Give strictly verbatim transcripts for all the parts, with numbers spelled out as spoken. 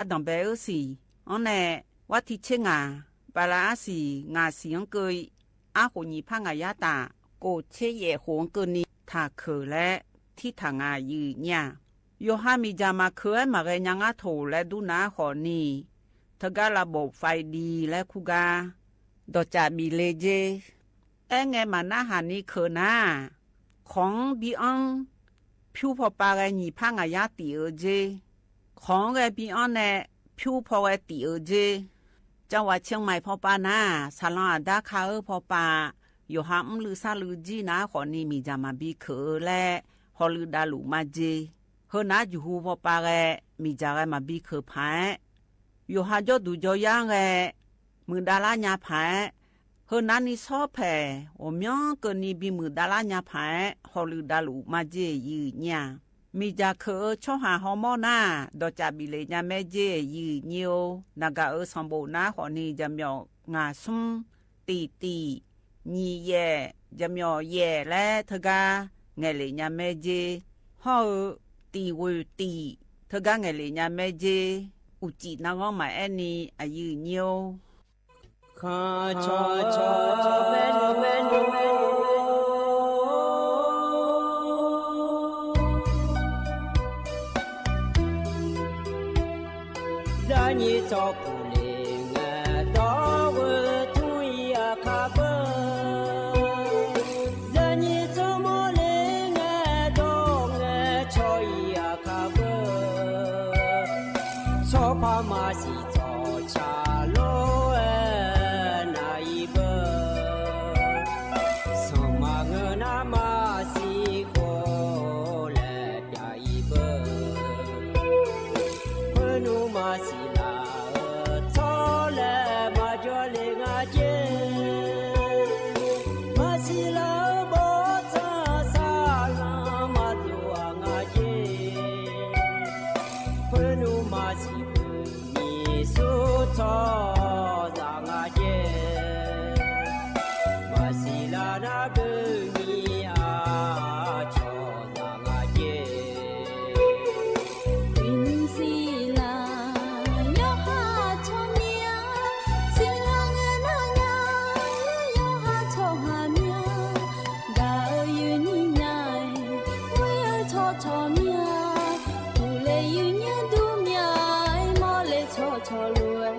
ardanqbae-eu siq-anr nae, war tiq tser ngaq, bala arsiq ngaq siq-anr keuv, arkhof nyiq par ngaq yar taf, kof tser yaef khof-anr keuvni taqkeuq laer tirtaq nga yuif nyir-aq, yawqha miqdzaq maqkeuv-aer maqghae nya ngar toq laer dur nar khawfni, teugar lavbof faev div laer kur gar, dawqcaf bif le jer. Aerngae maqnarhaq ni keuq nar, kawq-anr bi anr, pyur pawpav ghae nyiq par ngaq yar tif-eu jer. Kawq-anr ghae bi anr nae pyur paw ghae tif-eu jer. Cawaq ciqmaiq pawpav nar-aq, saqlanq aqda ka-eu pawpav, yawqha mrluiv sarluiv jir nar khawfni miqdzaq maqbi keuq-eu laer hawluiv davluf majeq. Heu nar juqhu pawpav ghae, miqdzaq ghae maqbi keuq paq-aer, yawqha jawrduq jawryar-anr ghae muiqdav lar nya paq-aer, heu nar ni sawr paeq ghawqmyanr keuvni bimuiq dav lar nya paq-aer hawluiv davluf majeq yuif nyir-aq, miqdzaq keuq-eu tsawrhaq hawmawr nar, dawqcaf bif le nya maer jer yuif nyir-or. Naqgaq-euq sanqbof nar khawfni jaqmyawf ngaq smr, tif tif, nyiq yaef, jaqmyawf yaef laer teugar ngaeq lef nya maer jer. Hawr-eu tif ghoeq tif teugar ngaeq lef nya maer jer. Uqcif narghanr maqaer ni aqyuif nyir-or. Zaqnyiq tsawrkuq le ngae dawr-eu tmr-ir aqkar beu. Zaqnyiq tsawrmawr le ngae dawr ngae caw-ir aqkar beu. Tsawrpar maqsiq tsawrca lor-aer nav-ir beu. Sanqma ngeur nar maqsiq khawf laer pyav-ir beu. Khoernmr maqsiq laf-eu tsawrlaeq maqjawr le nga jer. Maqsiq laf-eu bawrtsanq saqlanq maqdov-aq nga jer. Khoernmr maqsiq beu nyiq sur tsawrhaqzaq nga jer. Maqsiq laf nar beu nyiq aqcawq zaq nga jer. Uiqnymr siq laf yawqha tsawrmyanr, siq laf ngae nar nya yawqha tsawrhaq myanr. Gaq-eu yuif nyir nya-aer, ghoer-eu tsawrcawq myanr. Uqle yuif nyir dur myanr-aer, mawrle tsawrcawq lof-aer,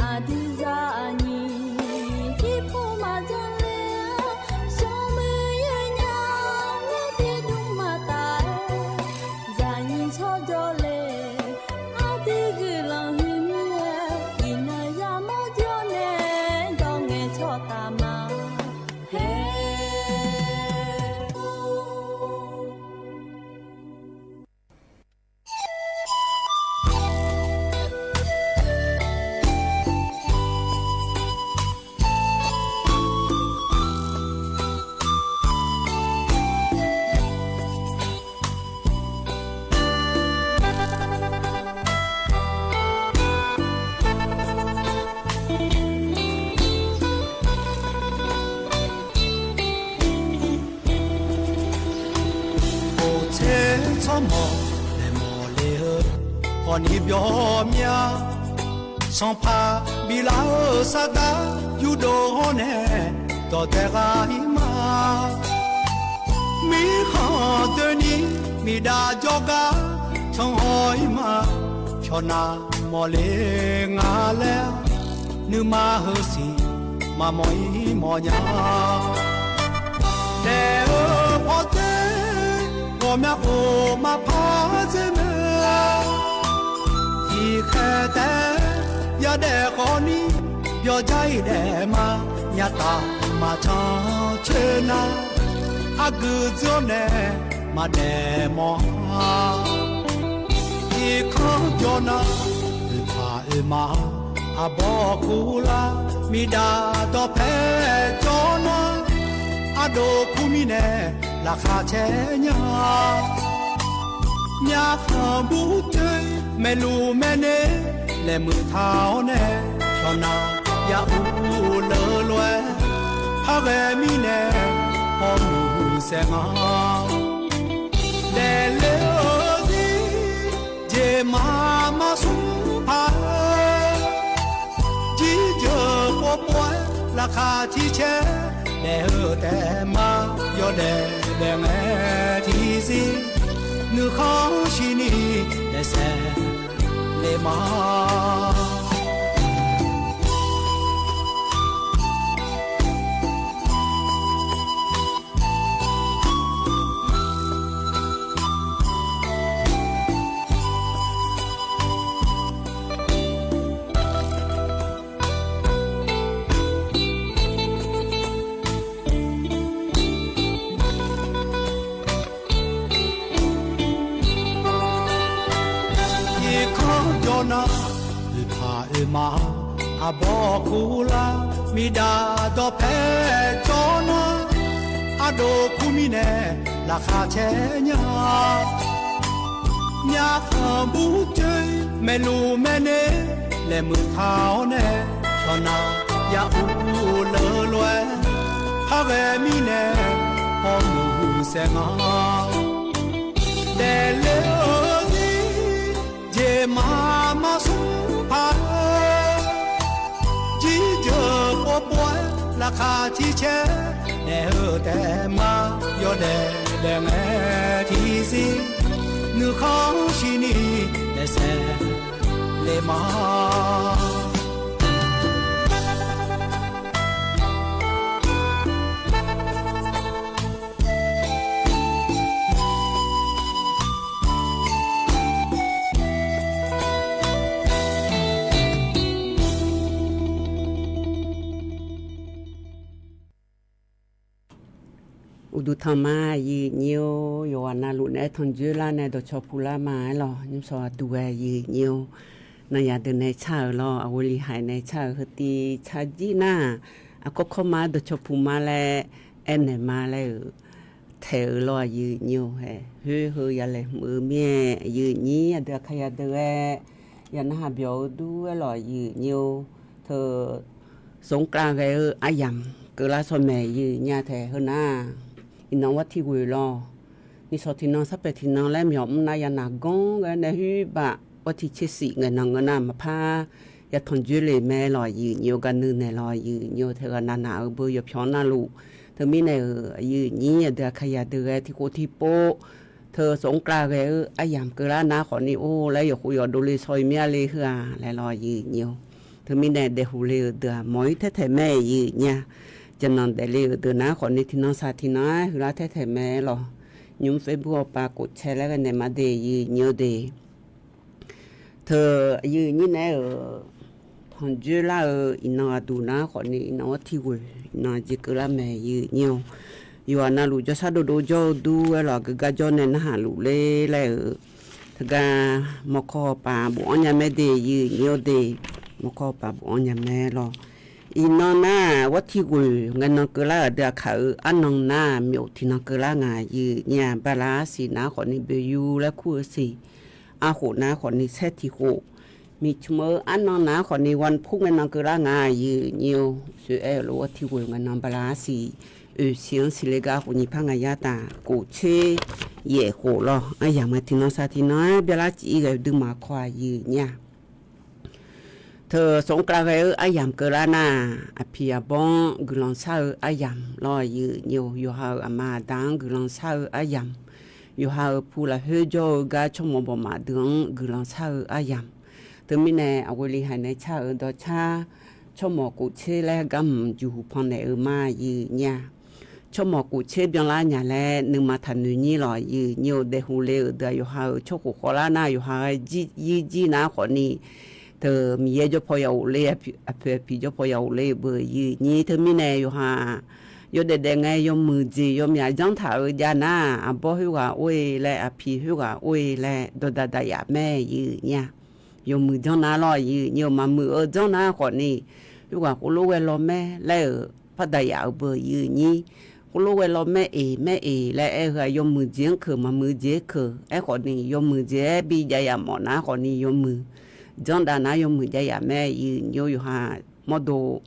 aqdui zaqnyiq jirpov maqdzanr ler-a. Smrmuiq yawnyaf-aer tiqdmr maqtaf-aer, zaqnyiq tsawrjawr le. Aqdui guiqlanq huiq mir-aer, iqnan yamawr jawr nae dawr ngae tsawrtaf ma. Her Khof tser tsawrmawq laeqhmawf le-eu khawfni byawq mya. Sanqpaq biflaf-eu sardar yurdov hawr nae dawqdae ghaq-ir ma. Mirkhanq doeni miqdav jawrgar can haw-ir ma. Pyawqnav mawqle nga laer nuima heusiq maqmawf-ir mawfnya. Daef-eu pawdzer ghawqmya khof maqpar dzer mae. Tiqkhaeq taef-aer yadaef khawfni, byawqjar-iq daef ma. Nyataf maqcan coer nar, argui dzeur-awr nae maqdaef mawf-a. Irkanr jawr nar, oeqpaq oeqma aqbawr kurlar, miqdaq dawqpae jawr nar, ardov kur mirnae laqkhaq caer nya. Myavkhanq burcoer maeqluf maeqner laeqhmeuq taq-awr nae, pyawqnav ya ur leu lof-aer, par ghae mirnae hawmuiq saeq nga. Daefle-eu zir Jeqma marsmr paq-aer, jirjeuq povpov-aer laqkhaq tiq caer daef-eu taef ma. Yawdaef daef ngae tiqzir, nuikhanr shirni daefsaef le ma. Irkanr jawr nar, oeqpaq oeq ma, arbawr kurlar, miqdaq dawqpae jawr nar, ardov kur mirnae laqkhaq caer nya. Myavkhanq burcoer maeqluf maeqner laeqhmq taq-awr nae, dawqnaq ya ur leulof-aer, par ghae mirnae hawmuiq saef nga. Daefle-eu zir jeqma marsmr paq-aer, jirjeuq povpov-aer laqkhaq tiq caer daef-eu taef ma. Yawdaef daef ngae tiqzir, nuikhanr shirni daefsaef le ma. Uqduq tanq ma, aqyuif aqnyir-or, yawqghaq navluf naeq-aer tanqjoer lar nae dawqcawq puq lar ma-aer lawq. Nymrshawq aqduq ghae aqyuif aqnyir-or, nanqyaq deuq nae car-euq lawr, aqghoe li haiq nae car-euq heu tiv car jir nar-aq, aqkawr kawr ma dawqcawq puq ma laer aernaeq ma laer-euq taeq-euq lawr, aqyuif aqnyir-or. Hae, khoer heu ya laeqhmq-eu mir-aer, aqyuif aqnyir aqdui aqkar ya deuq-aer ya narhaq byawq-eu dur-aer lawq, aqyuif aqnyir-or. Teu smq kar ghae-eu aryamq keuvlar shawr maeq, aqyuif aqnyir taeq heu nar-aq, iqnan war tirghoeq lawr. Nishawq tiqnan sarpaeq tiqnan laer myawq mr nar ya naq ganr ghae nae, hoer baf war tiq tser shif ngaeqnan ngeur nar maqpar ya tanqjoer le mae lawq, aqyuif aqnyir-or. Gar nuinaeq lawq, aqyuif aqnyir-or. Teughaq navnaq-euq beu yawpyawq navluf. Teumirnae-euq aqyuif aqnyir aqdui aqkar ya deuq ghae tiqkhof tiqpov teu smq kar ghae-eu aryamq keuvlar nar khawfni or laer yawqkhof yawqdov le shaw-iq mir-a le heu-aq laer lawq, aqyuif aqnyir-or. Teumirnae daefhuq le-euq deuq-aq mawq-ir taertaeq mae, aqyuif aqnyir-a. Jaqnanq daefle-euq deuq nar khawfni tiqnan saq tiqnan-aer huiqlar taertaeq mae-aer lawq. Nymq-mr Facebook awqpaq kof cae laer ghae naeq ma de, aqyuif aqnyir-or de. Teu aqyuif aqnyir naeq-aer-euq tanqjoer lar-eu iqnan aqduq nar khawfni iqnan war tirghoeq iqnan jeq keuvlar mae, aqyuif aqnyir-or. Yawqghaq navluf jawrshar dovdov jawr-eu dur-aer lawq, aqgeu gar jawr nae narhaq luf ler laer-euq. Teugar mawrkawr hawpaf bofanr nya mae de, aqyuif aqnyir-or de. Mawrkawr hawpaf bofanr nya mae lawq. Iqnan nar-aq war tirghoeq ngaeqnan keuvlar-euq aqdui aqkaq-euq arnan nar-aq, myawf tiqnan keuvlar nga, aqyuif aqnyir-a. Bala arsiq nar khawfni boeqyuv laer kur-eu siq, arkhof nar khawfni saer tiqkhof, miqcmq-eu arnan nar khawfni wan pur ngaeqnan keuvlar nga, aqyuif aqnyir-or. Soeq aer-euq lof war tirghoeq ngaeqnan bala arsiq oeq siq-anr siqle gar khof nyiq par ngaq yar taf kof tser yaef khof lawr, aryamq-aer tiqnan saq tiqnan-aer byalar cif-ir ghae-eu duimaf kawv, aqyuif aqnyir-a. Teu smq kar ghae-eu aryamq keuvlar nar-aq, aqpiq aqbawr-anr guiqlanq shar-eu aryamq lawr, aqyuif aqnyir-or. Yawqha-euq aqma aqda-anr guiqlanq shar-eu aryamq, yawqha-euq pu lafkhoer jawr-eu gar tsawrmawq bawqmaf deuq-anr guiqlanq shar-eu aryamq. Teumirnae aqghoe li haiq nae car-euq dawqcar tsawrmawq kof tser laer gar hmq juq huq pan naeq-eu ma, aqyuif aqnyir-a. Tsawrmawq kof tser byanlar nya laer nuima taqnoeq nyir lawq, aqyuif aqnyir-or. Daefhuq le-euq deuq-aq yawqha-euq tsawrkhof khawvlar nar yawqha ghae yir jir nar khawfni, teu Miqyaer jawr paw ya ghofler, aqpoeq aqpiq jawr paw ya ghofler-eu beu, aqyuif aqnyir. Teumirnae yawqha yawdaef daef ngae yawmuiq jeq yawmyaq janr taq-eu jav nar, aqbawr khoerghaq or-e laer, aqpiq khoerghaq or-e laer dawqdaq daqyaf mae, aqyuif aqnyir-a. Yawmuiq janr nar lawr, aqyuif aqnyir-or. Maqmuiq-eu janr nar khawfni, khoerghaq khoerlof ghae law mae laer-euq pardaq yaf-eu beu, aqyuif aqnyir. Khoerlof ghae law mae eq mae eq laer aer-eu-aq, yawmuiq jeq-anr keuq maqmuiq jeq-aer keuq. Aerkhawfni yawmuiq jeq-aer bi jav yaf mawf nar khawfni yawmuiq janr dav nar yawmuiq jav yaf mae, aqyuif aqnyir-or. Yawqha mawrdo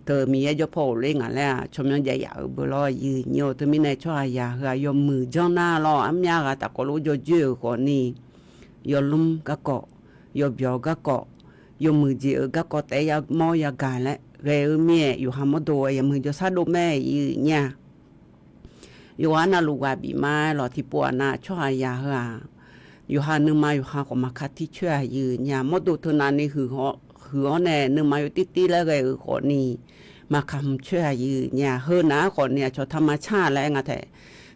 teu Miqyaer jawr paw ghofler ngaq laer-aq tsawrmyanr jav yaf-euq beu lawr, aqyuif aqnyir-or. Teumirnae tsawrhaqzaq heu-aq yawmuiq janr nar lawr, armyav ghaq tafkawv lof jawr joer-euq khawfni yawlmr garkawv, yawbyawq garkawv, yawmuiq jeq-euq garkawv taef-aer yamawr yagaq laer ghae-eu mir-aer, yawqha mawrdo-aer yawmuiq jawrshar dov mae ir-euq nyir-a. Yawqghaq navluf ghaq bif ma-aer lawq, tiqpov-aq nav tsawrhaq yaq heu-aq, yawqha nuima yawqha khawf maqka tircoer-aq ir-euq nyir-a. Mawrdo teu navni huiq-awr nae nuima yawtir tir laer ghae-euq khawfni, maqka hmq coer-aq ir-euq nyir-a. Heu naq-aer khawfni aqcawq taqma car laer aer nga taef.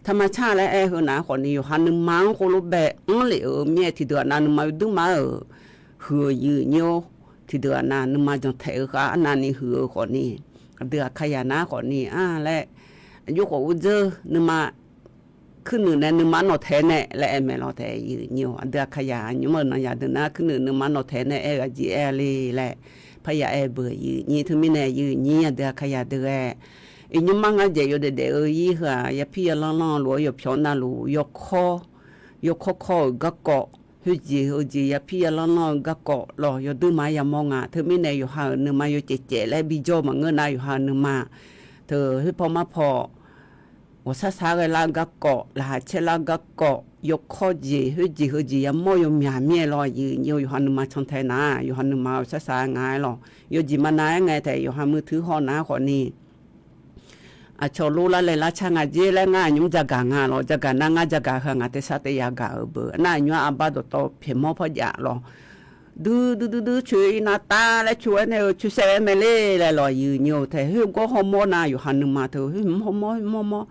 Taqma car laer aer heu naq-aer khawfni yawqha nuima-anr khoerlof bae anr lef-euq mir-aer tiqdeuq-aq nav nuima yawduir ma-euq huiq-euq ir-euq nyir-or. Tiqdeuq-aq nav nuima jantaeq-eu khar arnavni huiq-eu khawfni, aqdui aqkaqyaq nar khawfni-a laer, aqjox khawf urdzeur nuima kuirnuiq nae nuima nawqtaeq nae laer aer mae lawq taef ir-euq nyir-or. Aqdui aqkaqyaq nymr-eu nanqyaq deuq nar kuirnuiq nuima nawqtaeq nae aer-eu aqjeq aer-a le laer parya aer beuq ir-euq nyir. Teumirnae ir-euq nyir aqdui aqkaqyaq deuq ghae, iqnymr mar ngar jaeq yawdaef daef-eu ir heu-aq, yapir yalanr lanr luf-aer yawpyawq navluf yawkawr, yawkawr kawr-euq garkawv, khoerjeq heujeq yapir yalanr lanr-eu garkawv lawq yawduir ma-aer yamawr nga. Teumirnae yawqha-euq nuima yawcaev caev laer bijawr maqngeur nar, yawqha-euq nuima teu khoerpaw marpaw ghawqshar shar ghae lar garkawv, laqkhaq caer lar garkawv, yawkawr jeq khoerjeq heujeq yamawr yawmyaq mir-aer lawq ir-euq nyir-or. Yawqha nuima cantae nar, yawqha nuima-euq shar shar nga-aer lawq, yawjeq maqnav-aer ngae taef yawqha muiq tuir haw nar khawfni, aqcawq lor lar laeq lar car nga jer laer ngar aqnymr jagaq nga lawq. Jagaq nar ngar jagaq heu-aq ngaq tersar teryaq gaq-euq beuq nar, aqnymr arbar dawqtawv pyaeqmawr pawr jav lawq. Dui dui dui dui coeq-ir nar tar laer coeq-aer nae-eu coeq saev-aer mae le laer lawq ir-euq nyir-or. Taef khoergawr hawmawr nar yawqha nuima teu khoerhmq hawmawr khoerhmq hawmawr,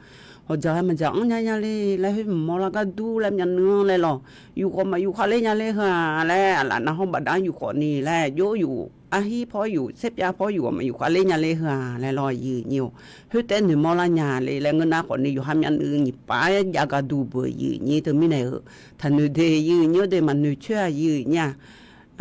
hawqdzaq-aer maqdzaq anr nya nya le laer khoerhmq mawr lar gar dur laer myavnuiv-anr laer lawq. Yuf khawf maqyuf khar ler nya le heu-aq laer, aqlaf nav hawr bafdav-anr yuf khawfni laer jov yuf, arhir paw yuf, saerpyav paw yuf-aq maqyuf khar ler nya le heu-aq laer lawq ir-euq nyir-or. Khoertaef noeqmawr lar nya le laer ngeur nar khawfni yawqha myavnuiv nyiq pav-aer jav gar dur beuq ir-euq nyir. Teumirnae-euq taqnoeq de ir-euq nyir-or de maqnoeq coer-aq ir-euq nyir-a.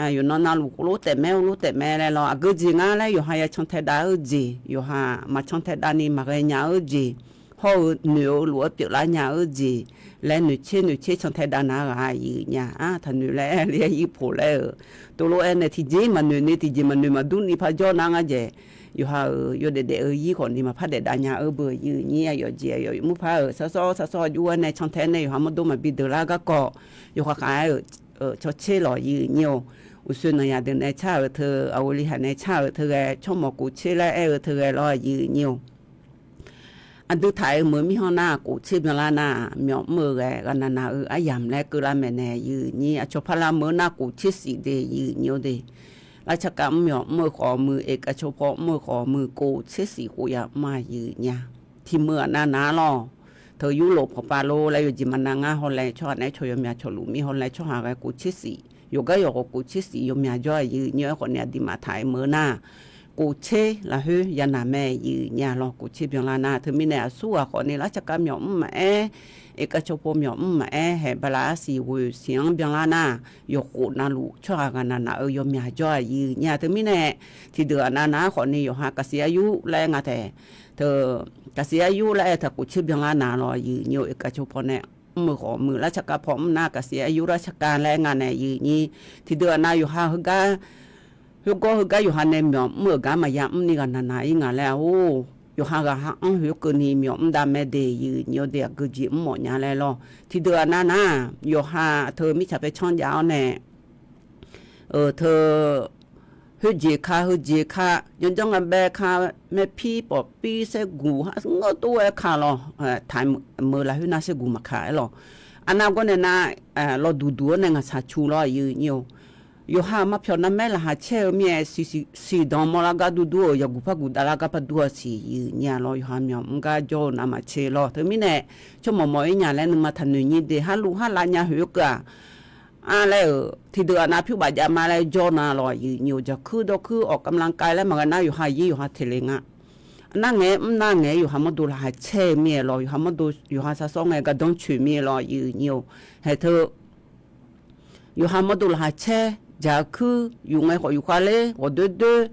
Yawqnan navluf khoerlof taef mae, khoerlof taef mae laer lawq, aqgeu jeq ngar laer yawqha ya cantae dav-eu jeq, yawqha maqcantae davni maqghae nya-eu jeq, hawr-eu noeq-eu lof-aer pyeuflar nya-eu jeq laer noeqtser noeqtser cantae dav nar ghaq ir-euq nyir-a. Taqnoeq laer aer le-aer ir poq laer-euq, tov lof-aer nae tiqjeq maqnoeq ni tiqjeq maqnoeq maqdur ni parjawr nar ngar jaeq, yawqha-euq yawdaef daef-eu ir khawfni maqpar daef dav nya-eu beuq ir-euq nyir. Aqyawf jeq aqyawf murpar-euq sarsawr sarsawr aqjox-aer nae cantae-aer nae yawqha mawrdo maqbi deuq lar garkawv, yawqha khav-aer-euq cawtser lawq ir-euq nyir-or. Uqshoe nanqyaq deuq nae car-euq teu, aqghoe li haq nae car-euq teu ghae, tsawrmawq kov tser laer aer-eu teu ghae lawq ir-euq nyir-or. Aqdui taq-euq meuq mirkhanq nar kov tser byanlar nar, myawq mr-eu ghae ghaqnaq naq-eu aryamq laer keuvlar maeqnaeq ir-euq nyir. Aqcawq parlar meuq-eu nar kov tser shif de ir-euq nyir-or de. Lar tsarkav mr myawq mr-eu khawf muiq, eqkaq cawpaw mr-eu khawf muiq, kov tser shif khof ya mr-a ir-euq nyir-a. Tiq meuq aqnav naq-ar lawq. Teu yurlof pawqpav lor laer yawjeq maqnav ngar hawlae tsawrhaq naeq-aer cawq yawmyaq cawq luf mir hawlae tsawrhaq ghae kov tser shif, yawqgar yawqghaq kov tser shif yawmyaq jawr-a ir-euq nyir-or. Aerkhawfni aqduimaf taq-euq meuq-eu nar kov tser lafkhoer yanaq mae ir-euq nyir-a lawq. Kov tser byanlar nar teumirnae aqsur ghaq khawfni lar tsarkav myawq mr maqaer, eqkaq cawpaw myawq mr maqaer, haeq bala arsiq ghoeq siq-anr byanlar nar, yawqkhof navluf tsawrhaq ghaqnaq naq-eu yawmyaq jawr-a ir-euq nyir-a. Teumirnae tiqdeuq aqnav naq-ar khawfni yawqha kaqsiq aryur laer nga taef. Teu kaqsiq aryur laer aer teu kov tser byanlar naq lawq ir-euq nyir-or. Eqkaq cawpaw nae mr-eu khawf muiq, lar tsarkav paw mr nar kaqsiq aryur lar tsarkav laer nga nae ir-euq nyir. Tiqdeuq aqnav yawqha heugar, khoergawr heugar yawqha nae myawq mr-euq gar maqya mr ni ghaqnaq naq-ir nga laer-a or. Yawqha ghaq ha-anr khoerkeuvni myawq mr dav mae de ir-euq nyir-or de. Aqgeujeq mr mawf nya laer lawq. Tiqdeuq aqnav nar, yawqha teu mirtsaq paer canr jav-awr nae, eu teu khoerjeq ka heujeq ka, janrjanr ngabae ka, maerpir pawfpir saerguq ha ngeur tov-aer ka lawq. Taq meuq lafkhoer nar saerguq maqka-aer lawq. Aqnav gawr nae nar, lawduq duq-awr nae ngaqshaq cu lawr ir-euq nyir-or. Yawqha-euq marpyawq narmaer laqkhaq caer-eu mir-aer, siqdanq mawrlar gar durdur-euq yawguq par guq davlar gar par dur-a siq ir-euq nyir-a lawr. Yawqha myawq mr gar jawr-eu navmaqtser lawr. Teumirnae tsawrmawq mawq-ir nya laer nuima taqnoeq nyir de, harluv harlav nya khoerkeuv-aq, a laer-euq tiqdeuq aqnav pyur baf jav ma laer jawr na lawq ir-euq nyir-or. Jaqkuir dawrkuir awq kamlankai laer maqghae nar yawqha yir yawqha teq le nga. Nar ngaeq-aer mr nar ngaeq-aer yawqha mawrdo laqkhaq caer-eu mir-aer lawq. Yawqha mawrdo yawqha sar sawr ngae gardanr coeq mir-aer lawq ir-euq nyir-or. Haeq teu yawqha mawrdo laqkhaq caer, jaqkuir yuf ngae khawf yufkhav ler ghawqdoer doer,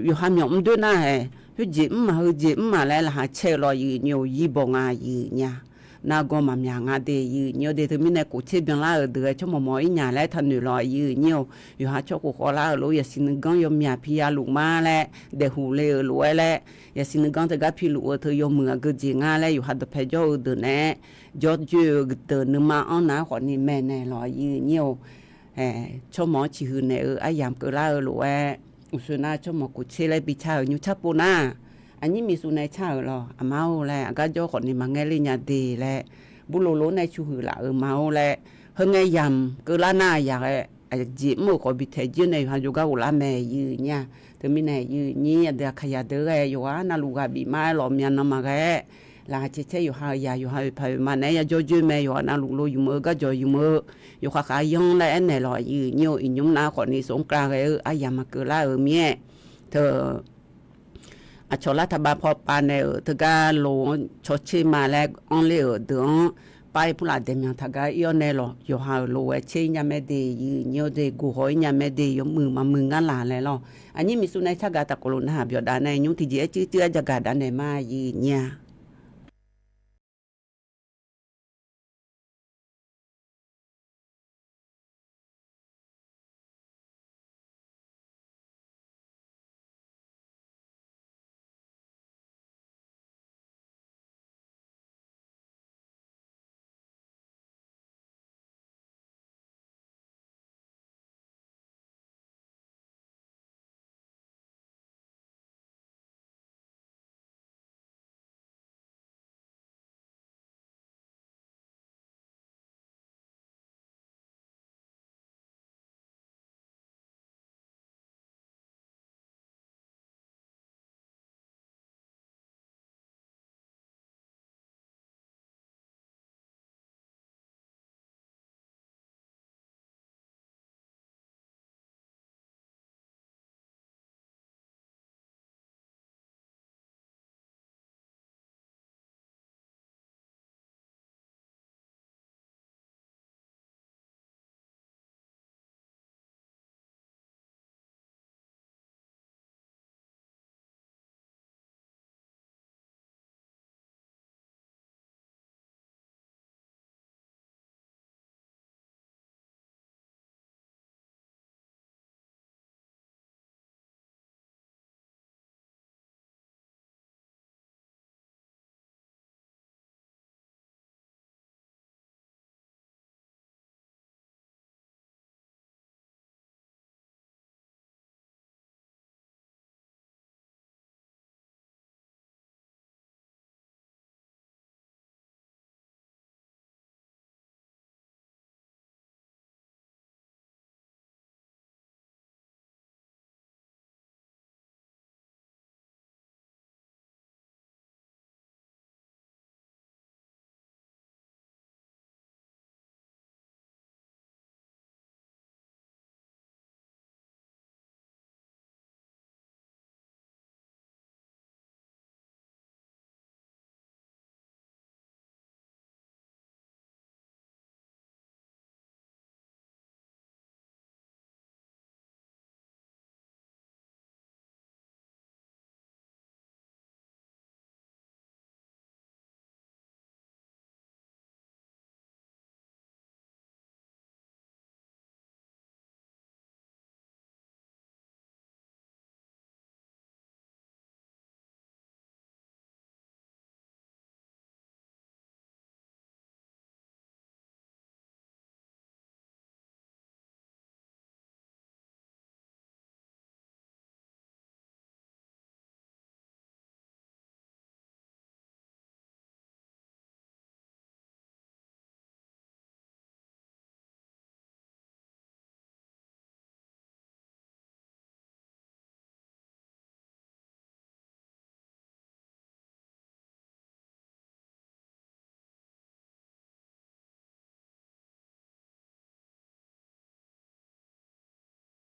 yawqha myawq mr doer nar-aer, khoerjeq mr maq heujeq mr maq laer laqkhaq caer-eu lawq ir-euq nyir-or. Yir baw nga ir-euq nyir-a. Nargawr maqmyaq nga de ir-euq nyir-or de. Teumirnae kof tser byanlar-euq deuq-aer tsawrmawq mawq-ir nya laer taqnoeq lawq ir-euq nyir-or. Yawqha tsawrkhof khawvlar-euq lof yasiq nuiganr yawmyaq pi ya luf ma laer daefhuq le-euq lof-aer laer, yasiq nuiganr teugar piluf-eu teu yawmuiq aqgeujeq nga laer yawqha dawqpae jawr-eu deuq naeq-aer jawrjoe-eu deuq nuima-anr nar khawfni maeqnaeq lawq ir-euq nyir-or. tsawrmawq-anr ciqhuiq naeq-eu aryamq keuvlar-eu lof-aer, uqshoe nar tsawrmawq kof tser laer bi car-euq nymr car pov nar, aqnyir miqsuq nae car-euq lawq. Aqma-or laer aqgar jawr khawfni maqngaer ler nya de laer, burlo lof nae cuhuiq laf-euq ma-or laer, heungae yamq keuvlar nar yaq ghae, aqjeq mr-euq khawf bi taeq jir nae yawqha jawrgar ghoflar mae, yir nyir-a. Teumirnae yir nyir aqdui aqkaqyaq deuq ghae yawqghaq navluf ghaq bif mar-aer lawq myav nan maqghae-aer, laqkhaq caer caer yawqha-euq yaq yawqha-euq paq-euq ma naeq-aer ya jawr joer mae, yawqghaq navluf lo yawqmuiq-eu garjawq yawqmuiq-eu, yawqkhaq khav yanr laer aernaeq lawq. Yir nyir-or, iqnymr nar khawfni smq kar ghae-eu aryamq maqkeuv lar-euq mir-aer, teu aqcawq lar taqbav paw pav nae-euq teugar lo-anr cawtser ma laer anr ler-euq deuq-anr, pav-ir purlaf daeqmyanq taqgar ir-awr nae lawq, yawqha-euq lof-aer tser-ir nya mae de, yir nyir-or de, goq haw-ir nya mae de, yawmuiq maqmuiq ngar laq laer lawq. Aqnyir miqsuq nae cargaq taqkawv lof narhaq byawq dav nae nymr tiqjeq-aer cuir cuir-aer jagaq dav naeq ma, yir nyir-a.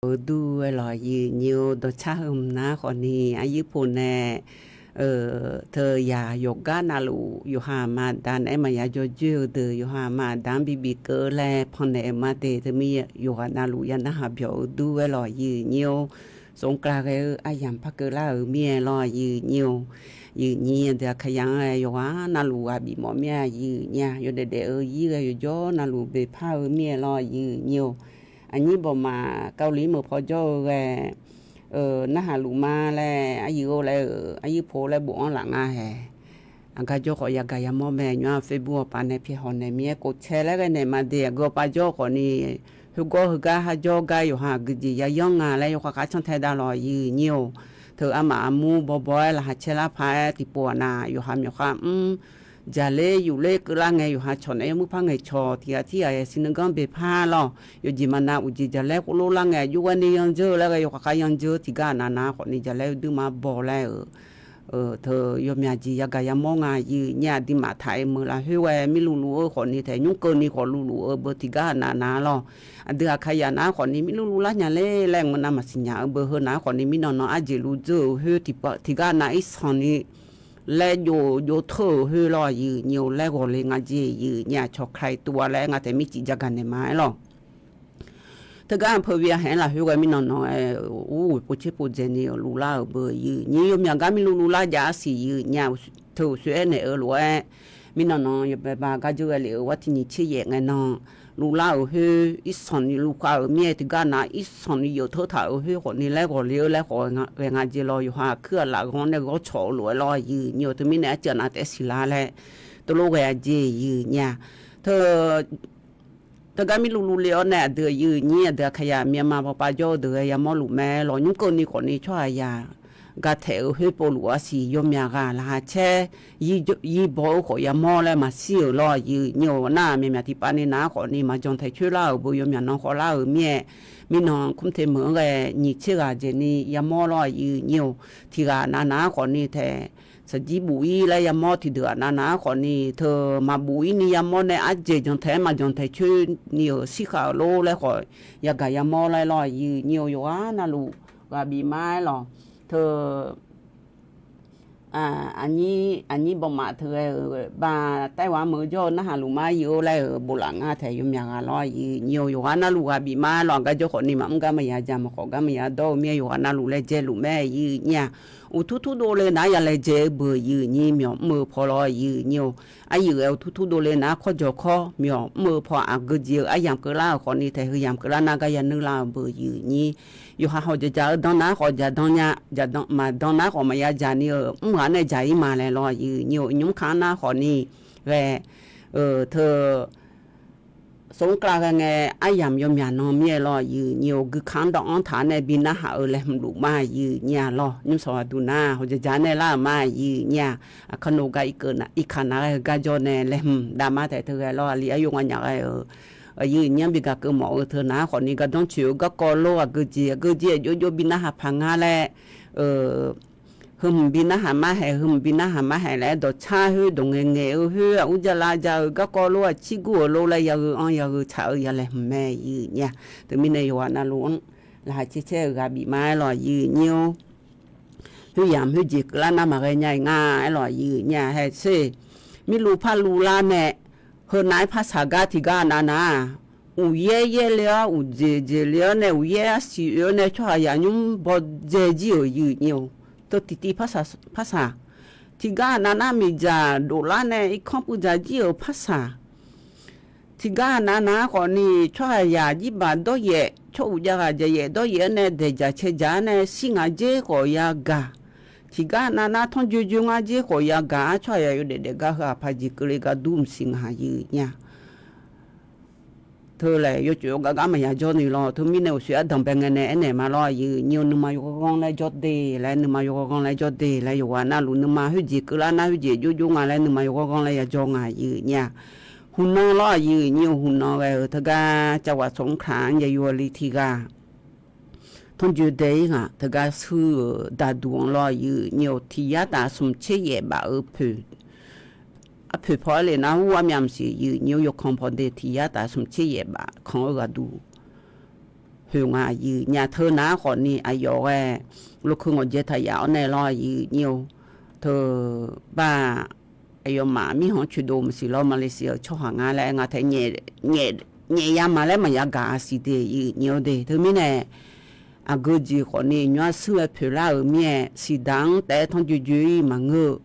Uqduq aerlawq, yir nyir-or, dawqcar heu mq nar khawfni aryir pof nae, teu yaq yawqgar navluf yawqha aqma aqda naeq-aer maqya jawrjoer-eu deuq yawqha aqma aqda-anr bibif keuv laer pannaeq-eu ma de. Teumir yawqghaq navluf ya narhaq byawq-eu dur aerlawq, yir nyir-or, smq kar ghae-eu aryamq par keuvlar-euq mir-aer lawr, yir nyir-or. Yir nyir aqdui aqkaqyaq-anr-aer yawqghaq navluf ghaq bifmawf mir-a, yir nyir-a. Yawdaef daef-eu yir ghae yawqjawr navluf beqpar-eu mir-aer lawr, yir nyir-or. Aqnyir bawqma Kali meuq paw jawr-eu ghae narhaq luf ma laer aryir-or laer-euq aryir pof laer bofanr laf nga hae. Aqgar jawr khawf yagaq yamawr mae, nymr-aq Facebook awqpav nae pyaeqhawq naeq mir-aer kov cae laer ghae naeq ma de. Aqgeu awqpav jawr khawfni Khoergawr heugar kharjawr gar yawqha aqgeujeq yayanr nga laer yawkhav kharcanr tae davlawq, aqyuif aqnyir-or. Teu armaf armur bawbaw-aer laqkhaq caer lar paq-aer tiqpov-aq na, yawqha myawqkhav mr jaqler yufler keuvlar ngae, yawqha cawq naeq-aer muir par ngaeqcawq tiq ghaq tirghaq yasiq nuiganr beqpar lawr. Yawqjeq maqnav uqjeq jaqlaer khoerlof lar ngae, aqjox ghaeni yandzeur laer ghae yawkhav kharyanr dzeur tiqgar aqnav nav khawfni jaqlaer uirdui maqbaw laer-euq teu yawmyaq jeq yagaq yamawr nga, aqyuif aqnyir-aq. Aqduimaf taq-aer meuq lafkhoer ghae mirluvluv-eu khawfni taeq nymr keuvni khawf luvluf-eu beu tiqgar aqnav nav lawr. Aqdui aqkaqyaq nav-aer khawfni mirluvluv lar nya ler laer ngeur nav maqsiq nya-eu beu heu nav-aer khawfni mirnan nan arjeq luf dzeur-euq khoer tiqgar aqnav irsanq ni laer jov jov teur-euq khoer lawr, aqyuif aqnyir-or. Laer ghawqle nga jeq, aqyuif aqnyir-aq. Cawqkaq tuv-a laer nga taeq mircif jagaq naeq ma-aer lawr. Teugar anpeu byav haeq-aer lafkhoer ghae mirnan nan-aer ur ghoeq povtser povdzaeq ni luvlar-euq beu, aqyuif aqnyir. Yawmyaq gar mirluvluv lar jav arsiq, aqyuif aqnyir-aq. Teu uqshoe aernaeq-eu lof-aer mirnan nan yawbae ba gar dzeur ghae lef-euq war tiq nyiq tser yaef ngae nan luvlar-euq khoer irsanq ni luvkhav-euq mir-aer tiqgar nav irsanq ni yawf teur taq-euq khoer khawfni laer ghawqle-eu laer khawf ghae nga jeq lawr. Yawqha aqkuir aqlaf ghanr nae ghawrcawq-eu lof-aer lawr, aqyuif aqnyir-or. Teumirnae arcuiv aqnav taef siq lar laer teulof ghae-a jeq, aqyuif aqnyir-aq. Teu teugar mirluvluv le-awr nae aqdui aqyuif aqnyir aqdui aqkaqyaq Myanmar pawpav jawr-eu deuq ghae yamawr luf mae lawr. Nymr keuvni khawfni tsawrhaqzaq gataeq-euq khoer povluf arsiq yawmyaq ghaq laqkhaq caer yir baw-eu khawf yamawr laer maqshir-euq lawr, aqyuif aqnyir-or. Nar myaqmyaq tiqpav ni nav-aer khawfni maqjan taeq coer lar-euq beu yawmyaq nan khawf lar-euq mir-aer mirnan kmr te meuq-anr ghae nyiq tser ghaq jeq ni yamawr lawr, aqyuif aqnyir-or. Tiq ghaq nav nav-aer khawfni taeq saqjir buf-ir laer yamawr, tiqdeuq aqnav nav-aer khawfni teu maqbuf-ir ni yamawr nae arjeq jan taeq-aer maqjan taeq coer ni-euq shirkhav-euq lor laer khawf yagaq yamawr laer lawr, aqyuif aqnyir-or. Yawqghaq navluf ghaq bif ma-aer lawq. Teu aqnyir aqnyir bawmaf teu ghae-euq ba taerwa meuq-eu jawr-eu narhaq luf ma-aer yuf-or laer-euq boflaf nga taeq yawmyaq ghaq lawr, aqyuif aqnyir-or. Yawqghaq navluf ghaq bif ma-aer lawq. Aqgar jawr khawfni maqmr gar maqya ja, maqkhawf gar maqya dawr-eu mir-aer yawqghaq navluf laejae luf mae, aqyuif aqnyir-aq. Uqtur tur dov le nar ya laejae-eu beuq, aqyuif aqnyir myawf mr-eu paw lawr, aqyuif aqnyir-or. Aryuif ghae uqtur tur dov le nar kawr jawq kawr myawf mr-eu paw aqgeu jeq-eu aryamq keuvlar-euq khawfni taeq heu yamq keuvlar nar gar ya nuir lar-eu beuq, aqyuif aqnyir. Yawqha hawq jaqjaq-eu dan nar khawf jaqdan nya, maqdan nar khawf maqya jaq ni-euq mr ghaq nae jaq-ir ma laer lawr, aqyuif aqnyir-or. Nymr ka-anr nar khawfni ghae-eu teu smq kar ghae ngae aryamq yawmyaq nan mir-aer lawr, aqyuif aqnyir-or. Guika-anr dawv-anr taq-anr nae bi narhaq-eu laeqhmq luf ma, aqyuif aqnyir-aq lawr. Nymr sawq ghaq duq nar hawq jaqjaq nae lar-euq ma, aqyuif aqnyir-aq. Aqkar nov gar irkeuv nav irkaq nav ghae-eu gar jawr nae laeqhmq dav ma taeq teu ghae lawr, aqli aryov nga nyaf ghae-euq aqyuif aqnyir-anr bi gaq keuv mawf-eu teu nav-aer khawfni gardanr coeq-eu garkawv lor aqgeu jeq aqgeu jeq aqjox jox bi narhaq paq ngar laer heuhmq bi narhaq mar haeq, heuhmq bi narhaq mar haeq laer dawqcar khoer dawq ngaeq ngaeq-eu khoer aqur jala ja-euq garkawv lor aqcir gur-euq lor laer yagheu anr yagheu tsaq-eu ya laeqhmq mae, aqyuif aqnyir-aq. Teumirnae yawqghaq navluf-anr laqkhaq caer caer-eu ghaq bif ma-aer lawq, aqyuif aqnyir-or. Khoeryamq khoerjeq keuvlar nar maqghae nya-iq nga-aer lawq, aqyuif aqnyir-aq. Haeq tser mirluv par luvlar nae heunav-aer par saq gar tiqgar aqnav nar-aq, uqyaer yaer le-awr uqjeq jeq le-awr nae uqyaer arsiq oe-awr nae tsawrhaqzaq nymr bawdzae jir-euq, aqyuif aqnyir-or. Teu tiqtiv par saq par saq tiqgar aqnav nar miqdzaq doflar nae irkanr puivdzaq jir-euq par saq tiqgar aqnav nav-aer khawfni tsawrhaqzaq jirbaq dawryaef tsawr uq jav ghaq jaqyaef dawryaef-anr nae daeqdzaq cae dzaq-anr nae shir ngaq dzer khawf yagaq. Tiqgar aqnav nar tanrjoe joe ngar dzer khawf yagaq-ar tsawrhaqzaq yawdaef daef gar heu aqpaq jeq keuvle gar dur mqsiq ngaq, aqyuif aqnyir-aq. Teu laeq yawcoef yawgar gar maqya jawr ni lawr. Teumirnae uqshoe ardanq bae ngae nae aernaeq ma lawr, aqyuif aqnyir-or. Nuima yawghanr ghanr laer jawr de laer, nuima yawghanr ghanr laer jawr de laer, yawqghaq navluf nuima khoerjeq keuvlar nar khoerjeq jox jox nga laer nuima yawghanr ghanr laer ya jawr nga, aqyuif aqnyir-aq. Huqnan lawr, aqyuif aqnyir-or. Huqnan ghae-euq teugar cavghaq tsawq mr kaq-anr ya yawli tiq ghaq tanrjoe dae-ir ngaq teugar shuir-euq daqduq-anr lawr, aqyuif aqnyir-or. Tiq yar taf smq tser yaef baf-eu poeq arpoeq paw-aer le nar ur armyav mqsiq, aqyuif aqnyir-or. Yawkanq pawde tiq yar taf smq tser yaef baf kanq-eu ghaqduq khoeq nga, aqyuif aqnyir-aq. Teu nav-aer khawfni aqyawf ghae lokeu ngawqdzae taq yaf-awr nae lawr, aqyuif aqnyir-or. Teu bar aqyawfmaf mirkhanq-anr coeqdov maqsiq lawr, Malaysia-euq tsawrhaq nga laer nga tae nyaef ya ma laer maqya gaq-a siq de, aqyuif aqnyir-or de. Teumirnae aqgeu jeq khawfni nymr-ar shuir ghae poeqlar-euq mir-aer siqdaq-anr taef-aer tanrjoe joe-ir maqngeur-eu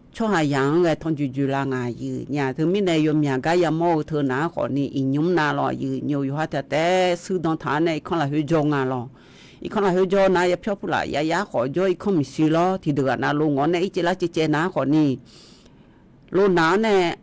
tsawrhaqzaq-anr ghae tanrjoe joe lar nga, aqyuif aqnyir-aq. Teumirnae yawmyaq gar yamawr-eu teu nav-aer khawfni iqnymr nav lawr, aqyuif aqnyir-or. Yawqha taef taef shuir dan taq-anr nae irkanr lafkhoer jawr nga lawr. Irkanr lafkhoer jawr nar yapyawr purlaf yayar khawf jawr irkanr miqshi lawr. Tiqdeuq ghaq navluf ngawq-anr nae ircaev lar caev caev nav-aer khawfni lonaq-anr nae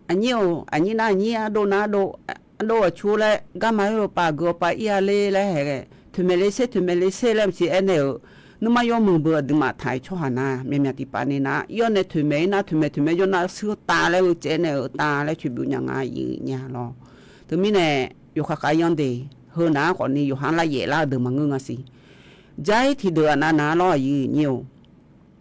aqnyir-or, aqnyir nar aqnyir, ardov nar ardov, ardov aqcur laer garma khoer awqpav geu awqpav ir-a ler laer hae, toeqmaeq le ser toeqmaeq le ser laer maqsiq aernaeq-euq, nuima yawmuiq beuq aqduimaf taq-iq tsawrhaq nar myaqmyaq tiqpav ni nar ir-awr nae toeqmaeq ir nar toeqmaeq toeqmaeq jawr nar shuir tav laer heu caev naeq-euq tav laer coeqbymr nya nga aqyuif nya lawr. Teumirnae yawkhav khav yanr de, heu nar khawfni yawqha-anr lar yaef lar-eu deuq maqngeur nga siq. Jar-ir tiqdeuq aqnav nav lawr aqyuif nyir-or.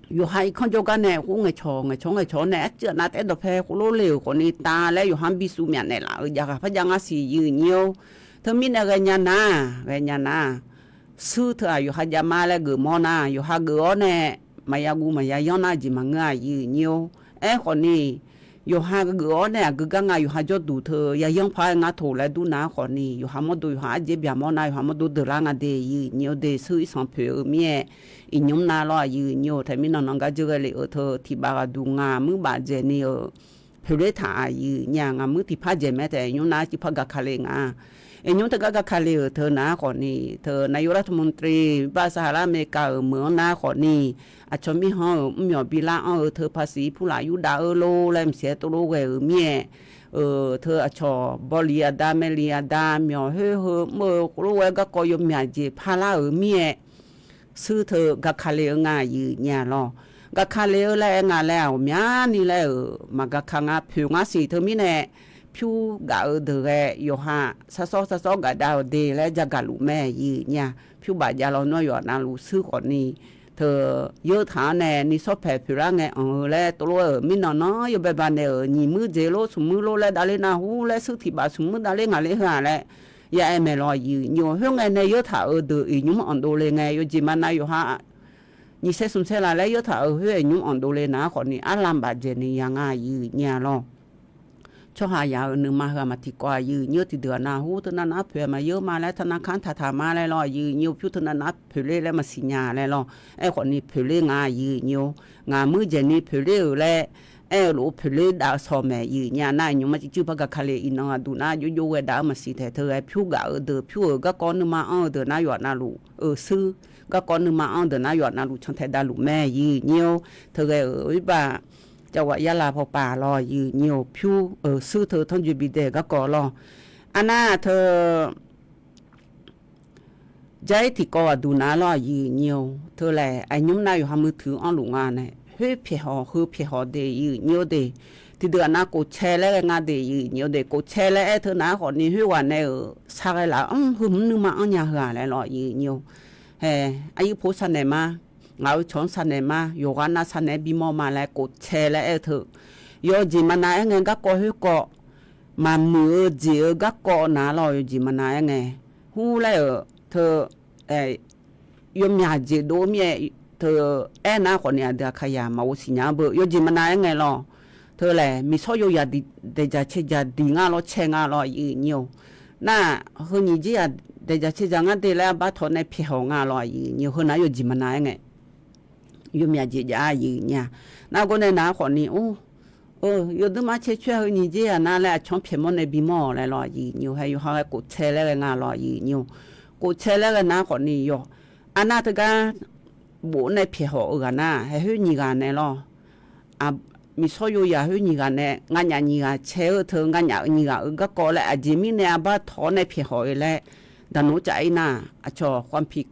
Yawqha irkanr jawrgar nae khoer ngaeqcawq ngaeqcawq ngaeqcawq-awr nae arcuiv aqnav taef dawqpae khoerlof le-euq khawfni tav laer yawqha-anr bisuv myaf naeqlaf-euq jav ghaq par jav nga siq aqyuif nyir-or. Teumirnae ghaenya nar, ghaenya nar, shuir teu-aq yawqha javma laer geufmawr nar, yawqha geuf-awr nae maqya guv maqya yanr nar jeq maqngeur-a aqyuif nyir-or. Aerkhawfni, yawqha geuf-awr nae aqgeu gar nga yawqha jawrduq teu yayanr par-aer ngar toq laer dur nar khawfni, yawqha mawrdo yawqha arjeq byaqmawr nar yawqha mawrdo deuq lar nga de aqyuif nyir-or de. Shuir irsanq poeq-eu mir-aer, iqnymr nar lawr aqyuif nyir-or. Taef mirnan nan gar dzeur ghae lef-eu teu tiqbaf ghaqduq ngaq muir baf dzaeq ni-euq poeqler taq aqyuif nyir-a. Ngaq muir tiqpar dzaeq mae taef nymr nar arcuiv par gaq ka le nga. Iqnymr teugar gaq ka le-euq teu nar khawfni, teu นายกรัฐมนตรี baf saqhaq lar America-euq meuq-anr nar khawfni, aqcawq mirkhanq-euq mrmyawq bilar anr-eu teu paqsiq pulaf yurdav-eu lor laer maqsiq-aer tov lof ghae-euq mir-aer, teu aqcawq bawli aqda maeli aqda myawq khoer heu mr-eu khoerlof-aer garkawv yawmyaq jeq parlar-euq mir-aer, shuir teu gaq ka le-eu nga aqyuif nyir-a lawr. Gaq ka le-eu laer aer nga laer-aq ghawqmyani laer-euq maqgaq ka nga poeq ngar siq. Teumirnae pyur gaf-eu deuq ghae yawqha sarsawr sarsawr gaf dav-euq de laer jagaq luf mae aqyuif nyir-a. Pyur baf jav lawnmr yawqha navluf shuir khawfni, teu yeur taq-anr nae ni sawr paeq poeq lar ngae anq-eu laer tov lof-aer-euq mirnan nan yawbae banaeq-euq nyiq muir dzeq lor smq muir lor laer davler nar hur laer shuir tiqbaf smq muir davler ngaq ler heu-aq laer ya aer mae lawr aqyuif nyir-or. Khoerngae nae yeur taq-euq deuq iqnymr anq dov le ngae yawjeq maqnav yawqha nyiq saer smq saer laf laer yeur taq-euq khoer iqnymr anq dov le nar khawfni arlam baf dzaeq ni ya nga aqyuif nyir-a lawr. Tsawrhaq yaq-euq nuima heu-aq maqtiqkawv aqyuif nyir-or. Tiqdeuq aqnav hur teunav nav poeq-a maqyeur ma laer teunav kanr taqtaq ma laer lawr aqyuif nyir-or. Pyur teunav nav poeqler laer maqsiq nya laer lawr. Aerkhawfni poeqler nga aqyuif nyir-or. Ngaq muir dzaeq ni poeqler-euq laer aer-eu lof-aer poeqler dav-eu shawq maeq aqyuif nyir-a. Nar iqnymr mar civ cuir par gaq ka le iqnan aqduq nar jovjov ghae dav-eu maqsiq taeq teu ghae pyur gaf-eu deuq pyur-euq garkawv nuima anr-eu deuq nar yawqha navluf-eu shuir, garkawv nuima anr-eu deuq nar yawqha navluf cantae davluf mae aqyuif nyir-or. Teu ghae-euq oerbar cavghaq yarlav pawpav lawr aqyuif nyir-or. Pyur-euq shuir teu tanrjoe bidae garkawv lawr. Arnav teu jar-ir tiqkawv aqduq nav lawr aqyuif nyir-or. Teu laeq aqnymr nar yawqha muiq tuiq anrluf nga nae khoer pyaeqhaw heu pyaeqhaw de aqyuif nyir-or de. Tiqdeuq aqnav kofcae laer ghae nga de aqyuif nyir-or de. Kofcae laer aer teu nav-aer khawfni khoerghaq nae-euq shar ghae laf-anr heu hmq nuima anrnya heu-aq laer lawr aqyuif nyir-or. Hae, aqyuif pov saqnaeq ma, ngaq-euq cawq-anr saqnaeq ma, yawqghaq nav saqnaeq-aer bimawr ma laer kofcae laer aer-eu teu, yawjeq maqnav aer ngae garkawv khoerkawv, maqmuiq-eu jeq-eu garkawv nav lawr yawjeq maqnav aer ngae, hur laer-euq teu yawmyaq jeq dov mir-aer teu aernar khawfni aqdui aqkaqyaq maqghov siqnya-anr beu yawjeq maqnav aer ngae lawr. Teu laeq miqsawr yawzaq daeqdzaq caerzaq diq nga lawr cae nga lawr aqyuif nyir-or. Nar, heu nyiq jeq-aq daeqdzaq caerzaq ngar de laer arbar tawq nae pyaeqhaw nga lawr aqyuif nyir-or. Heu nav yawjeq maqnav aer ngae yawmyaq jeq jav-a aqyuif nyir-a. Nar gawr nae nav-aer khawfni or, yawduir mar cae coer-a heu nyiq jeq-aq nar laer aqcawq-anr pyaeqmawr nae bimawr-awq laer lawr aqyuif nyir-or. Hae yawqha ghae kofcae laer ghae nga lawr aqyuif nyir-or. Kofcae laer ghae nav-aer khawfni yawq, arnav teugar bof nae pyaeqhaw-eu ghaq nar hae khoer nyiq ghaq nae lawr. Miqsawr yawzaq khoer nyiq ghaq nae nganyaf nyiq ghaq cae-eu teu nganyaf-eu nyiq ghaq-euq garkawv laer aqjeq mirnae arbar tawq-awr nae pyaeqhaw-eu laer daqnoq caf-ir nar, aqcawq ความผิด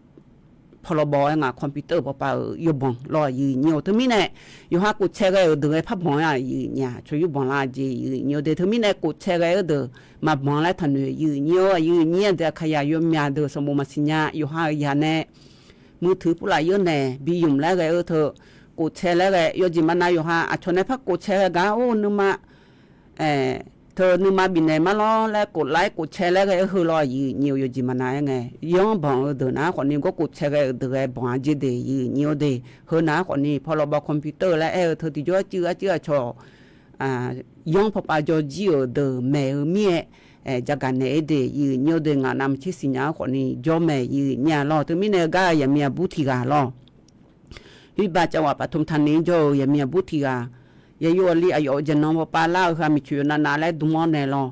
พรบ aer nga คอมพิวเตอร์ pawpav-euq yawbanq lawr aqyuif nyir-or. Teumirnae yawqha kofcae ghae-euq deuq ghae par banq-aer aqyuif nyir-a. Cawq yur banq lar jeq aqyuif nyir-or de. Teumirnae kofcae ghae-eu deuq maqbanq laer taqnoeq aqyuif nyir-or. Aqyuif nyir aqdui aqkaqyaq yawmyaq deuq sanqbof maqsiq nya yawqha-euq yaq nae muiq tuiq purlaf yeur naeq bi ymq laer ghae-eu teu kofcae laer ghae yawjeq maqnav yawqha aqcawq nae par kofcae ghae gar or nuima teu nuima bifnaeq mar lawr laer koflar-aer kofcae laer ghae-eu heu lawr aqyuif nyir-or. Yawjeq maqnav aer ngae yanr banq-eu deuq nav-aer khawfni gawr kofcae ghae-euq deuq ghae banq-a jeq de aqyuif nyir-or de. Heu nav-aer khawfni พรบ คอมพิวเตอร์ laer aer-eu teu tiqjawr arcuiv arcuiv aqcawq yanr pawpav jawr jir-euq deuq maeq-eu mir-aer jagaq naeq-aer de aqyuif nyir-or de. Ngaq navmaqtser siqnya-anr khawfni jawr maeq aqyuif nyir-a lawr. Teumirnae gar yaqmiq aqbur tiq ghaq lawr. Huiqbaq cavghaq paf tmq taqni jawr-euq yaqmiq aqbur tiq ghaq, yaqyo aqli aqyawf-euq jaqnan pawpav lar-eu heu-aq miqcoeq yawqnav nav laer dm-awr nae lawr.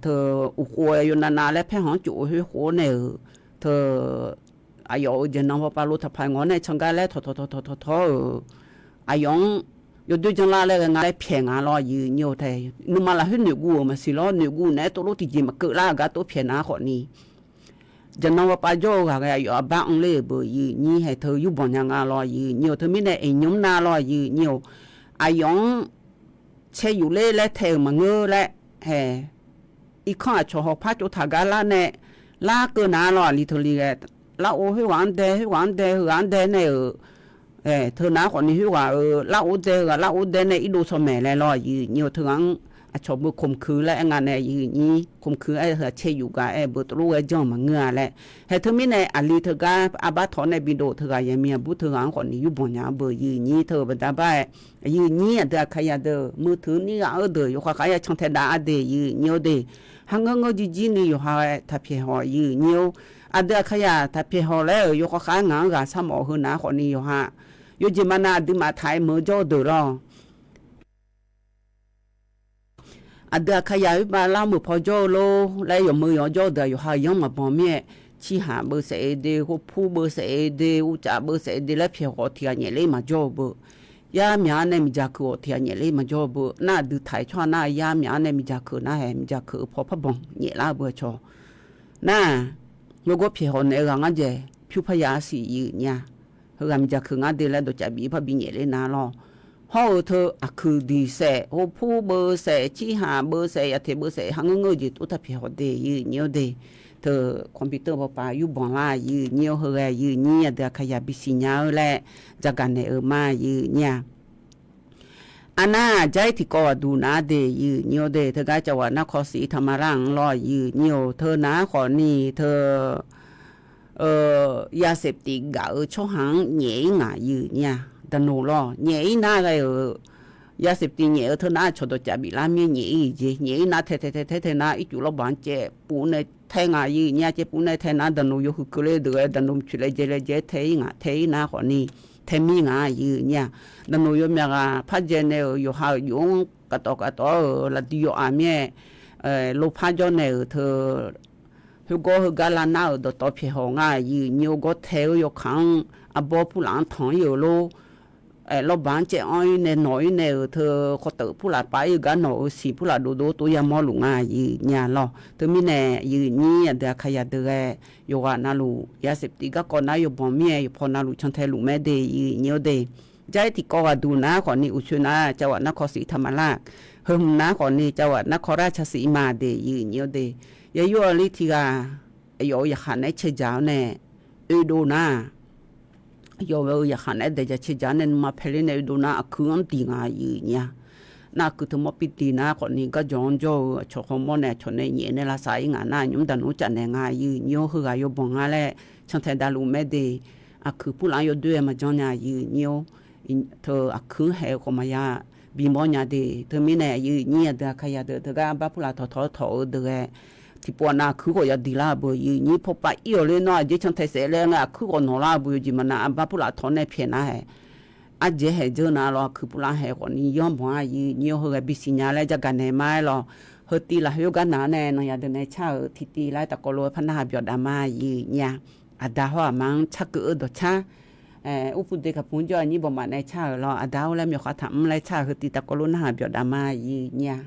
Teu uqkhof-aer yawqnav nav laer paerkhanq-anr cof-eu khoer khof-awr naeq-euq teu aqyawf-euq jaqnan pawpav lo taqpaq ngawr nae cangar laer tawqtawq tawqtawq tawqtawq-euq aqyawf-anr yawdoer janrlar laer ghae nga laer pyaeq nga lawr aqyuif aqnyir-or tae. Nuima lafkhoer noeqguv-euq maqsiq lawr, noeqguv naeq-aer tov lof tiqjeq maqkeuv lar-eu gar tov pyaeq nar khawfni, jaqnan ghawqpav jawr-eu ghaq ghae aqyawf arbar anr ler-euq beu aqyuif aqnyir hae teu yurbanq nya nga lawr aqyuif aqnyir-or. Teumirnae iqnymr nar lawr aqyuif aqnyir-or, aqyawf-anr cae yuf ler laer tae-euq maqngeur laer hae, irkanr aqcawq hawpar tsovtaq gar lar nae, larkeuv nar lawr aqli teu li ghae, lar-or khoerghaq-anr dae, khoerghaq-anr dae, heughaq-anr dae nae-euq, teu nar khawfni khoerghaq-euq lar-or dae, heughaq lar-or dae nae irdov shaw maeq laer lawr aqyuif aqnyir-or. Teughaq-anr aqcawq beu ข่มขืน laer aer nga nae aqyuif aqnyir, ข่มขืน aer heughaq cae yuf gaq aer beu tov lof ghae janr-eu maqngeur-a laer hae. Teumirnae aqli teugar arbar tawq nae bidov teughaq yaqmiq aqbur teughaq-anr khawfni yurbanq nya-eu beu aqyuif aqnyir teu-euq baqda bar-aer, aqyuif aqnyir aqdui aqkaqyaq deuq muiq teuq nir ghaq-eu deuq yawkhav khav ya can tae dav-a de aqyuif aqnyir-or de. Har ngeur ngeur jir jir ni yawqha-aer taqpyaeq haw aqyuif aqnyir-or. Aqdui aqkaqyaq taqpyaeq haw laer-euq yawkhav khav ngaq-anr ghaq sharmawf-eu heu nar khawfni yawqha yawjeq maqnav aqduimaf taq-aer meuq-eu jawr-eu deuq lawr. Aqdui aqkaqyaq oerbav lar meuq paw jawr-eu lor laer yawqmeuq yawq jawr-eu deuq-aq yawqha-euq yanr maqbanq mir-aer, cirhaq beusaef-eu de, hopur beusaef-eu de, uvcaf beusaef-eu de laer pyaeq haw tiq ghaq nyaef ler maqjawr-eu beu. Yar myaq-anr nae miqdzaq keuq-awq tiq ghaq nyaef ler maqjawr-eu beu. Nar aqdui taq-aer tsawrhaq nar yar myaq-anr nae miqdzaq keuq nar hae, miqdzaq keuq-eu paw parbanq nyaef lar-eu beu aqcawq nar-aq, heugar pyaeq haw naeq-eu ghaq ngar dzaeq pyur parya arsiq aqyuif aqnyir-a. Heughaq miqdzaq keuq ngar de laer dawqcav bif parbi nyaef ler nar lawr. Hawr-eu teu aqkuiq diq saef, hopur beusaef, cirhaq beusaef, yaqteq beusaef, har ngeur ngeur-eu jeq tov taqpyaeq haw de aqyuif aqnyir-or de. Teu computer bawpav yurbanq lar aqyuif aqnyir-or, heughaq aqyuif aqnyir aqdui aqkaqyaq bisiq nya-eu laer jagaq naeq-eu ma aqyuif aqnyir-a. Arnar jar-ir tiqkawv ghaqduq nar de aqyuif aqnyir-or de, teugar cavghaq narkawv siq taqma lar-anr lawr aqyuif aqnyir-or. Teu nar khawfni teu ยาเสพติด gaq-eu tsawrhaq-anr nyaef-ir ngaq aqyuif aqnyir-a. Daqnoq lawr nyaef-ir nar ghae-euq ยาเสพติด nyaef-eu teu nar aqcawq dawqcav bif lar mir nyaef-ir jeq, nyaef-ir nar tae tae tae tae tae nar ircuf lawrbaq-anr caev puf nae tae ngaq aqyuif aqnyir-a. Caev puf nae tae nar daqnoq yawhuiq keuvle deuq-aer daqnoq mqcoeq laejae laejae-aer tae-ir ngaq, tae-ir nar khawfni tae mir ngaq aqyuif aqnyir-a. Daqnoq yawmyaq ghaq par dzae nae-euq yawqha-euq juf-anr kaftawf kaftawf-awr-euq laqdui yawf-aq mir-aer, lopar jawr nae-euq teu khoergawr heugar lar nar-euq dawqtawv pyaeq haw ngar aqyuif aqnyir-or. Gawr tae-eu yawkaq-anr arbawr purlaf-anr tanq-ir-euq lor. Lawrbaq-anr caev anr-ir nae nawq-ir nae-euq teu khawteuf purlaf pav-ir-eu gar nawq-euq siq purlaf dovdov tov yamawr luf ngar aqyuif aqnyir-a lawr. Teumirnae aqyuif aqnyir aqdui aqkaqyaq deuq ghae yawqghaq navluf ยาเสพติด garkawv nar yawbanq mir-aer yawqpaw navluf cantae luf mae de aqyuif aqnyir-or de. Jar-ir tiqkawv ghaqduq nar khawfni uqcoe nar cavghaq narkawv siq taqma lar. Heu hmq nar khawfni cavghaq narkawv rar casiq ma de aqyuif aqnyir-or de. Yayur-a ler tiq ghaq aqyawf-euq yaqkhaq naeq-aer cae dzaq-awr nae oedov nar, aqyawf-euq yaqkhaq naeq-aer daeq dzaq cae dzaq-awr nae nuima paeler nae oedov nar aqkuir-anr diq ngaq aqyuif aqnyir-a. Nar aqkuir teumawr pi diq nar khawfni garjawq-anr jawr-eu aqcawq khawmawr nae aqcawq nae nyaef nae lavsav-ir ngaq nar nymr daqnoq-anr caf naeq nga aqyuif aqnyir-or. Heughaq yawbanq ngar laer cantae davluf mae de. Aqkuir purlaf-anr yawdoer-aer maqjanr nya aqyuif aqnyir-or. Teu aqkuir-anr haeq-eu khawf maqya bimawr nya de. Teumirnae aqyuif aqnyir aqdui aqkaqyaq deuq teugar arbar purlaf tawqtawq tawq-eu deuq ghae tiqpov-aq nav aqkuir khawf ya diq lar-eu beu aqyuif aqnyir paw pav ir-awq ler nawr aqjeq cantae saef laer ngae aqkuir khawf nawq lar-eu beu yawjeq maqnav arbar purlaf tawq nae pyaeq nar haeq. Ardzaeq haeq dzeur nar lawr aqkuir purlaf haeq khawfni yanr banq-a aqyuif aqnyir-or. Heughaq bisiq nya laer jagaq naeq ma-aer lawr. Heu tiv lafkhoer gar naq-anr nae nanqyaq deuq nae car-euq tiqtiv lar taqkawv lof-aer par narhaq byawf dav ma aqyuif aqnyir-a. Aqda hawr aqma-anr carkeuv-eu dawqcar, urpu de kaqpu-anr jawr aqnyir bawqmaf nae car-euq lawr. Aqda hawr laer myawqha taq mr laer car-euq heu tiv taqkawv lof narhaq byawf dav ma aqyuif aqnyir-a.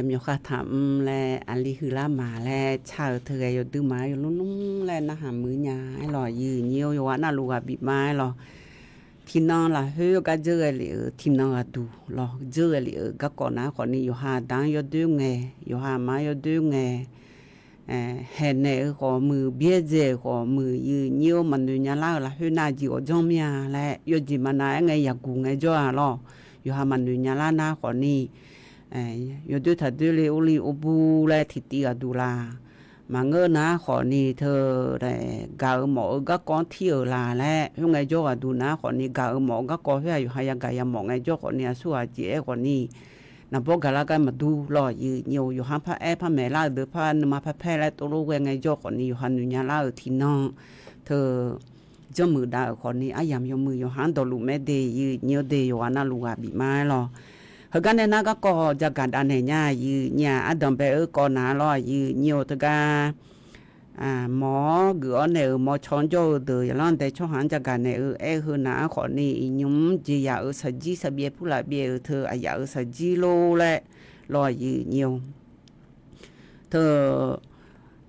Myawqha taqmr laer aqli huiqlar maq laer car-euq teu ghae yawduima-aer yawlmr lmr laer narhaq muiq nya-aer lawq. Yuiq nyir-eu yawqghaq navluf ghaq bif ma-aer lawq. Tiqnan lafkhoer gar dzeur ghae lef-euq tiqnan ghaqduq lawq, dzeur ghae lef-euq garkawv nar khawfni yawqha aqda-anr yawdoer ngae, yawqha aqma-anr yawdoer ngae, haeqnaeq-eu khawf muiq, byaerdzae-euq khawf muiq, yuiq nyir-eu maqnoeq nya lar-euq lafkhoer nar jeq ghawqjanr mir-a laer yawjeq maqnav-aer ngae yaqguq ngaejawr-a lawq. Yawqha maqnoeq nya lar nar khawfni yawdoer taqdoer le or li or bur laer tiqtiv ghaqduq laq. Maqngeur nar khawfni teu gaq-euq mawf-eu garkawv-anr tir-euq laq laer khoerngae jawr ghaqduq nar khawfni gaq-euq mawf-eu garkawv khoer-aq yawqha yagaq yamawf ngaejawr khawfni aqsurghaq jeq-aer khawfni naqbawr gaqlar gar maqdur lawq. Yuiq nyir-eu yawqha paraer parmaeq lar-euq deuq par nuima parpaer laer tovlof ghae ngaejawr khawfni yawqha noeq nya lar-euq tiqnan teu janrmuiq dav-euq khawfni aryamq yawmuiq yawqha-anr dawqluf maer de. Yuiq nyir-eu de yawqghaq navluf ghaq bif ma-aer lawq. Heugar nae nar garkawv jagaq dav naeq nya. Yuiq nyir-aq ardanq bae-eu kawv nar lawq. Yuiq nyir-eu teugar mawq-awr geuf-awr naeq-euq mawq caw-anr jawr-eu deuq yaqlanr dae tsawrhaq-anr jagaq naeq-eu aer-eu heu nar-anr khawfni iqnymr jeqyaq-euq saqjir saqbyaev purlaf byaev-euq teu aqyaf-euq saqjir lor laer lawq. Yuiq nyir-eu teu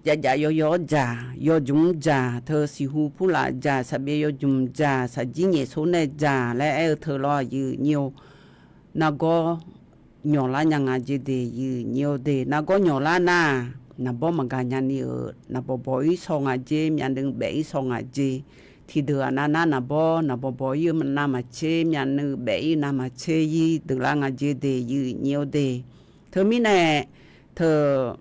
javjav yawyaw-awr dzaq, yawjmq dzaq, teu siqhu purlaf dzaq, saqbyaev yawjmq dzaq, saqjir nyaef sor nae dzaq laer aer-eu teu lawq. Yuiq nyir-eu nargawr nyawqlar nya nga jeq de. Yuiq nyir-eu de nargawr nyawqlar nar, naqbawr maqgaq nyani-euq naqbawq bawq-ir shaw nga jeq, myavnuiv baef-ir shaw nga jeq. Tiqdeuq aqnav nar naqbawr naqbawq bawq-ir-eu navmaqtser, myavnuiv baef-ir navmaqtser-ir deuqlar nga jeq de. Yuiq nyir-eu de teumirnae teu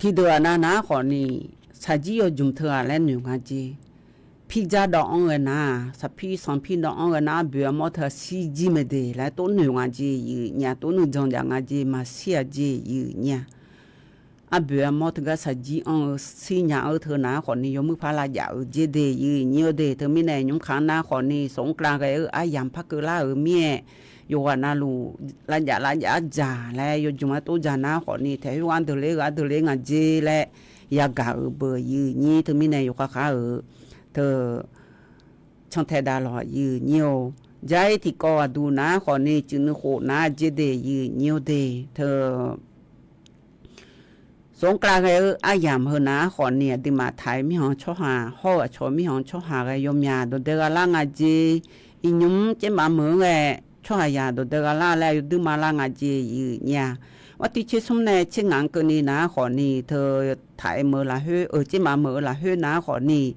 tiqdeuq aqnav nar khawfni saqjir yawjmq teu-aq laer noeq nga jeq. Pirdzar dawv-anr ghae nar-aq, saqpir sanqpir dawv-anr ghae nar arboeq armawr teu-aq shirjir mae de laer tov noeq nga jeq. Yuiq nyir-aq tov nuijan jav nga jeq, maqshir-aq jeq. Yuiq nyir-aq arboeq armawr teugar saqjir anr-eu shirnya-eu teu nar khawfni yawmuir par lavjav-euq jeq de. Yuiq nyir-eu de teumirnae nymr kaq-anr nar khawfni soq-anr kavlar ghae-eu aryamq par keuvlar-euq mir-aer yawqghaq navluf lavjav lavjav-aer dzaq laer yawjmq-aer tov dzaq nar khawfni taeq khoergar deuq ler ghaq deuq ler nga jeq laer yagaq-euq beu. Yuiq nyir teumirnae yawkhav khar-euq teu cantae dav lawq. Yuiq nyir-eu jar-ir tiqkawv ghaqduq nar khawfni cuif nuikhof nar jeq de. Yuiq nyir-eu de teu soq-anr kavlar ghae-eu aryamq heu nar khawfni aqduimaf taq-aer mirkhanq tsawrhaq hawr-eu aqcawq mirkhanq tsawrhaq ghae yawmyaq dawqdae gha lar nga jeq. Iqnymr caermaf meuq-anr ghae tsawrhaqzaq dawqdae gha lar laer yawduir ma lar nga jeq. Yuiq nyir-aq artiv tser smr nae tser ngaq-anr keuvni nar khawfni teu taq-aer meuq-eu lafkhoer-euq caermaf meuq-eu lafkhoer nar khawfni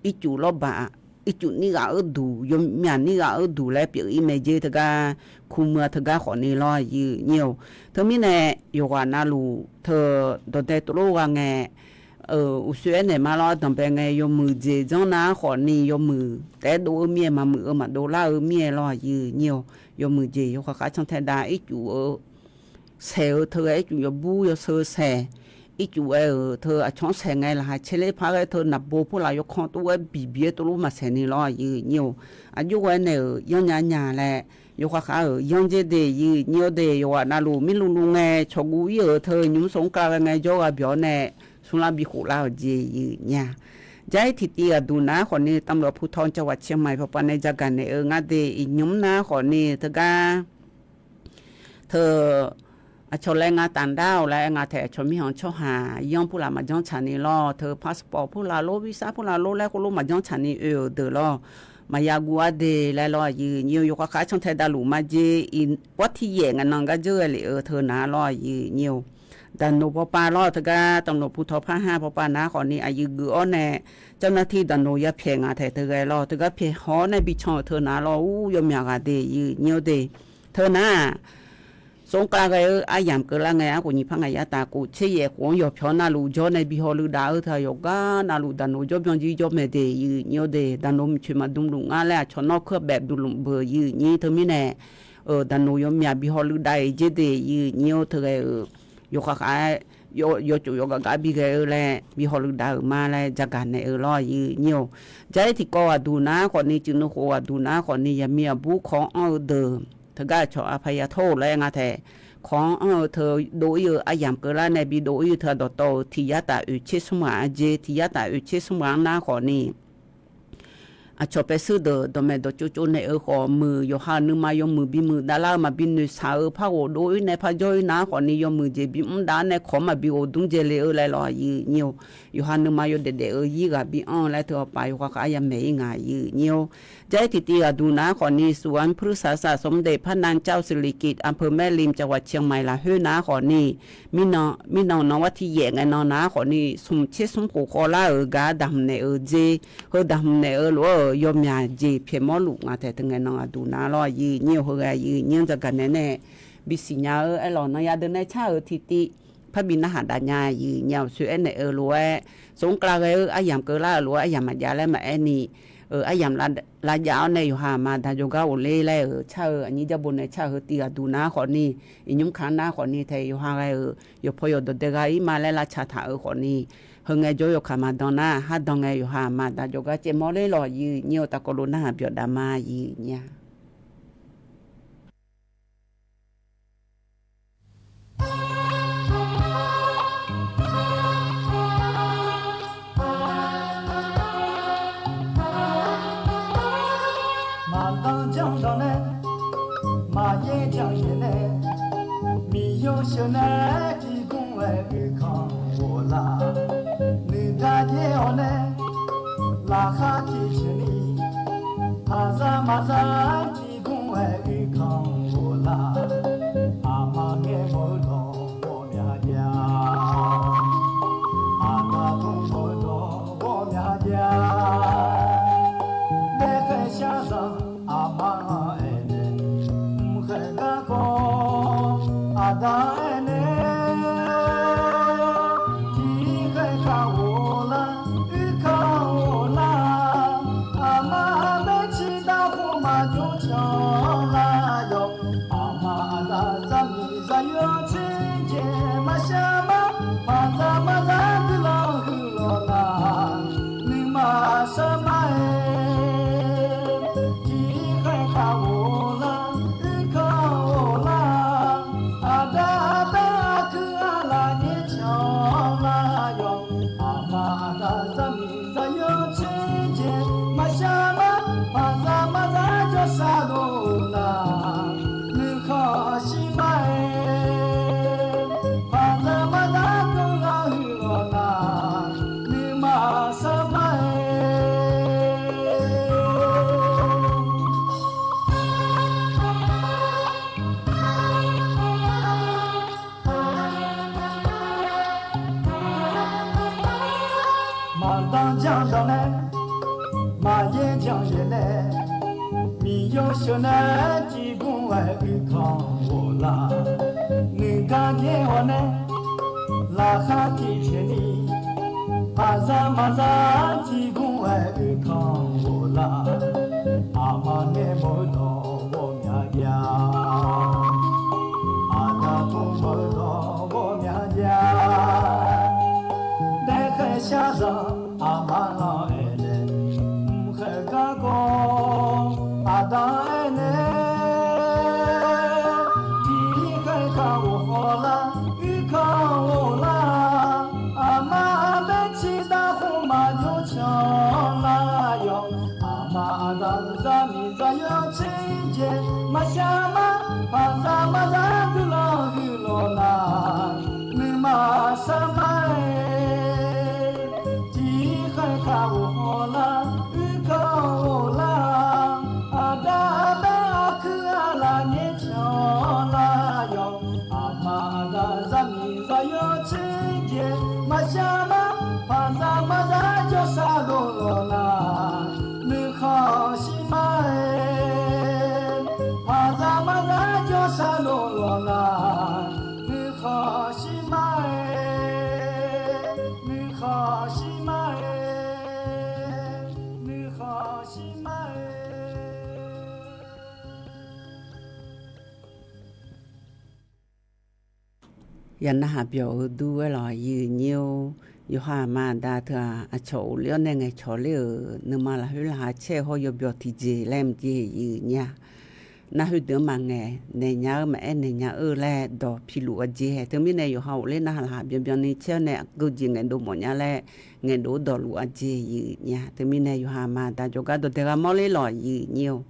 ircuf lawrbaq ircuf nir ghaq-eu duq yawmyaq nir ghaq-eu duq laer pyeuf-ir mae jeq teugar kumeuq-a teugar khawfni lawr. Yuiq nyir-eu teumirnae yawqghaq navluf teu dawqdae tovlof gha ngae uqshoe aernaeq ma lawr ardanqbae ngae yawmuiq jeq janr nar khawfni yawmuiq taef-aer dov-eu mir-aer maqmuiq-eu maqdov lar-eu mir-aer lawr. Yuiq nyir-eu yawmuiq jeq yawkhav khar cantae dav ircuf-eu saeq-eu teu ghae ircuf yawbur yawseu saeq ircuf ghae-euq teu aqcawq-anr saeq ngae laqkhaq caer ler par ghae teu naqbo purlaf yawkanr tov-aer biqbiq-aer tovlof maqsaeq ni lawr. Yuiq nyir-eu aqjox ghae naeq-euq yanr nya nya laer yawkhav khar-euq yanr jeq de. Yuiq nyir-eu de yawqghaq navluf mirluvluv ngae cawqguv-ir-euq teu nymr soq-anr kavlar ghae ngae jawr gha byawq-awr nae smrlar bikhof lar-euq jeq. Yuiq nyir-aq jar-ir tiqtiv ghaqduq nar khawfni ตำรวจภูธรจังหวัดเชียงใหม่ pawpav nae jagaq naeq-eu ngar de. Iqnymr nar khawfni teugar teu aqcawq laer nga tafdar-awq laer aer nga taeq aqcawq mirkhanq tsawrhaq yanr purlaf maqjanr tsaq ni lawr. Teu passport purlaf lor visa purlaf lor laer khoerlof maqjanr tsaq ni oe-euq deuq lawr. Maqya guv-ar de laer lawr. Yuiq nyir-eu yawkhav khar cantae dav luf ma jeq. Iq, artiv yaef ngae nan gar dzeur ghae lef-eu teu nar lawr. Yuiq nyir-eu daqnoq pawpav lawr teugar ตำรวจภูธรภาคห้า pawpav nar khawfni aqyuif geuf-awr nae เจ้าหน้าที่ daqnoq yapyaeq nga taeq teu ghae lawr. Teugar pyaeq haw-awr nae bican-euq teu nar lawr. Ur yawmyaq ghaq de. Yuiq nyir-eu de teu nar-aq soq-anr kavlar ghae-eu aryamq keuvlar ngae arkhof nyiq par ngaq yar taf khof tser yaef khof-anr yawqpyawq navluf jawr nae bi hawluiv dav-eu teu-aq yawqgar navluf daqnoq jawr byan jir jawr mae de. Yuiq nyir-eu de daqnoq miqcoeq maqdm luf ngar laer aqcawq nawr keuv-aer baef dm luf beuq. Yuiq nyir teumirnae daqnoq yawmyaq bi hawluiv dav-iq jeq de. Yuiq nyir-eu teu ghae-euq yawkhav khar-aer yawcof yawgaq gar bi ghae-eu laer bi hawluiv dav-euq ma laer jagaq naeq-eu lawr. Yuiq nyir-eu jar-ir tiqkawv ghaqduq nar khawfni cuif nuikhof ghaqduq nar khawfni yaqmiq aqbur kawq-anr anr-eu deuq teugar aqcawq aqpaq ya tawr-euq laer nga taeq kawq-anr anr-eu teu dov-ir-eu aryamq keuvlar nae bi dov-ir-eu teu-aq dawqtawv-euq tiq yar taf oeq tser smr ghaq-a jeq. Tiq yar taf oeq tser smr ghaq-anr nar khawfni aqcawq paesuir deuq dawqmaeq dawqtsov tsov naeq-eu khawf muiq, yawqha-euq nuima yawmuiq bimuiq davlar-eu maqbi noeqshaq-eu par ghofdov-ir nae par jawr-ir nar khawfni yawmuiq jeq bimr dav-ar nae kawq-anr maqbi ghofdmr jaeler-eu laer lawq, aqyuif aqnyir-or. Yawqha nuima yawdaef daef-eu yir ghaq bianr-eu laer teu awqpaf yawkhav khav-ar yamq-ir nga, aqyuif aqnyir-or. Jar-ir tiqtiv ghaq duq nar khawfni สุวรรณพฤกษศาสตร์สมเด็จพระนางเจ้าสิริกิติ์ อำเภอแม่ริม จังหวัดเชียงใหม่ lafkhoer nar khawfni, mirnan nan-anr war tiq yaef ngae nan nar khawfni smq tser smr khof khawvlar-euq gar daqhmq naeq-eu dzer, heu daqhmq naeq-eu lof-aer-euq yawmyaq jeq pyaeqmawr luf nga taeq teu ngae nan aqduq nar lawr, aqyuif aqnyir-or. Heughaq aqyuif aqnyir-anr zaqgaq naeq nae bisiq nya-eu aerlawq, nan yadeuq nae car-euq tiqtiv parbi narhaq dav nya, aqyuif aqnyir-or. Soeq aernaeq-eu lof-aer, smq keuv lar ghae-eu aryamq keuvlar-euq lof-aer aryamq maqjav laer maqaer ni, aryamq lavjav-awr nae yawqha aqma aqda jawrgar ghofler laer-euq car-eu aqnyir jarbo nae car-eu heu tiq ghaq duq nar khawfni, iqnymr kaq nar khawfni taeq yawqha ghae-euq yawqpaw yawqdawq dae gha-ir ma laer lavcaq taq-euq khawfni, heu ngae jawr yawkaq maqdan nar, hardan ngae yawqha aqma aqda jawrgar caevmawr ler lawq, aqyuif aqnyir-or. Tavkawv lof narhaq byawq dav ma, aqyuif aqnyir-a. Maqdanr janr danq nae, maqyaer janr yaeq nae, Miqyaer sheuq nae tiqgmr-aer uirkanq ghoflar. Nuigar yaer-awr nae, laqkhaq tiqjeq ni, paqzaq maqzaq tiqgmr-aer uirkanq ghoflar. Aqma ngae mawr-eu dawq ghawqmya jav, aqda dmr mawr-eu dawq ghawqmya jav. Daefkhaeq shar zanq aqma-anr aernaeq, mq khaeq garkawv aqda-anr aernaeq, tiqkhaeq kaq ghoflar, uirkanq ghoflar. Aqma aqmaer ciqdav khof maqjawr can lar yawq. Aqma aqda zaqmiq zaqyo tser jeq maqshar mar, paqzaq maqzaq guiqlanq huiqlawq nar, nuima shar mar-aer. Tiqkhaeq kaq ghoflar, uirkanq ghoflar. Aqda aqda aqkuir aqlaf nyaer can lar yawq. Aqma aqda zaqmiq zaqyo tser jeq maqshar mar, paqzaq maqzaq jawrshar dov nar, nuikhanr shir mar-aer. Paqzaq maqzaq dov lar huiqlawq nar, nuima shar mar-aer. Maqdanr janr danq nae, maqyaer janr yaeq nae, Miqyaer sheuq nae tiqgmr-aer uirkanq ghoflar. Nuigar yaer-awr nae, laqkhaq tiqjeq ni, paqzaq maqzaq tiqgmr-aer uirkanq ghoflar. Aqma ngae mawr-eu dawq ghawqmya jav, aqda dmr mawr-eu dawq ghawqmya jav. Daefkhaeq shar zanq aqma-anr aernaeq, mq khaeq garkawv aqda-anr aernaeq, tiqkhaeq kaq ghoflar, uirkanq ghoflar. Aqma aqmaer ciqdav khof maqjawr can lar yawq. Aqma aqda zaqmiq zaqyo tser jeq maqshar mar, paqzaq maqzaq guiqlanq huiqlawq nar, nuima shar mar-aer. Tiqkhaeq kaq ghoflar, uirkanq ghoflar. Aqda aqmaer aqkuir aqlaf nyaer can lar yawq. Aqma aqda zaqmiq zaqyo tser jeq maqshar mar, paqzaq maqzaq jawrshar dov lawq nar, nuikhanr shir mar-aer. Paqzaq maqzaq jawrshar dov lawq nar, nuikhanr shir mar-aer. Nuikhanr shir mar-aer, nuikhanr shir mar-aer. Yaqnarhaq byawq-eu dur-aer lawq, aqyuif aqnyir-or. Yawqha aqma aqda teu-aq, aqcawq ghofler-awr nae ngaeqcawq ler-euq nuima lafkhoer laqkhaq caer-eu hawr yawbyawq tiqjeq laer mqjeq aqyuif aqnyir-a. nar khoerdeuq-anr maqngaeq naeq nya-eu maqaer naeq nya-eu laer dawq piluf-eu jeq. Teumirnae yawqha ghofler narhaq laq byanbyan ni caer-awr nae geujeq ngaeqdov mawfnya laer ngaeqdov-eu dawqluf-eu jeq yif nya. Teumirnae yawqha aqma aqda jawrgar dawqdaeq gha mawrler lawq yif nyir-or.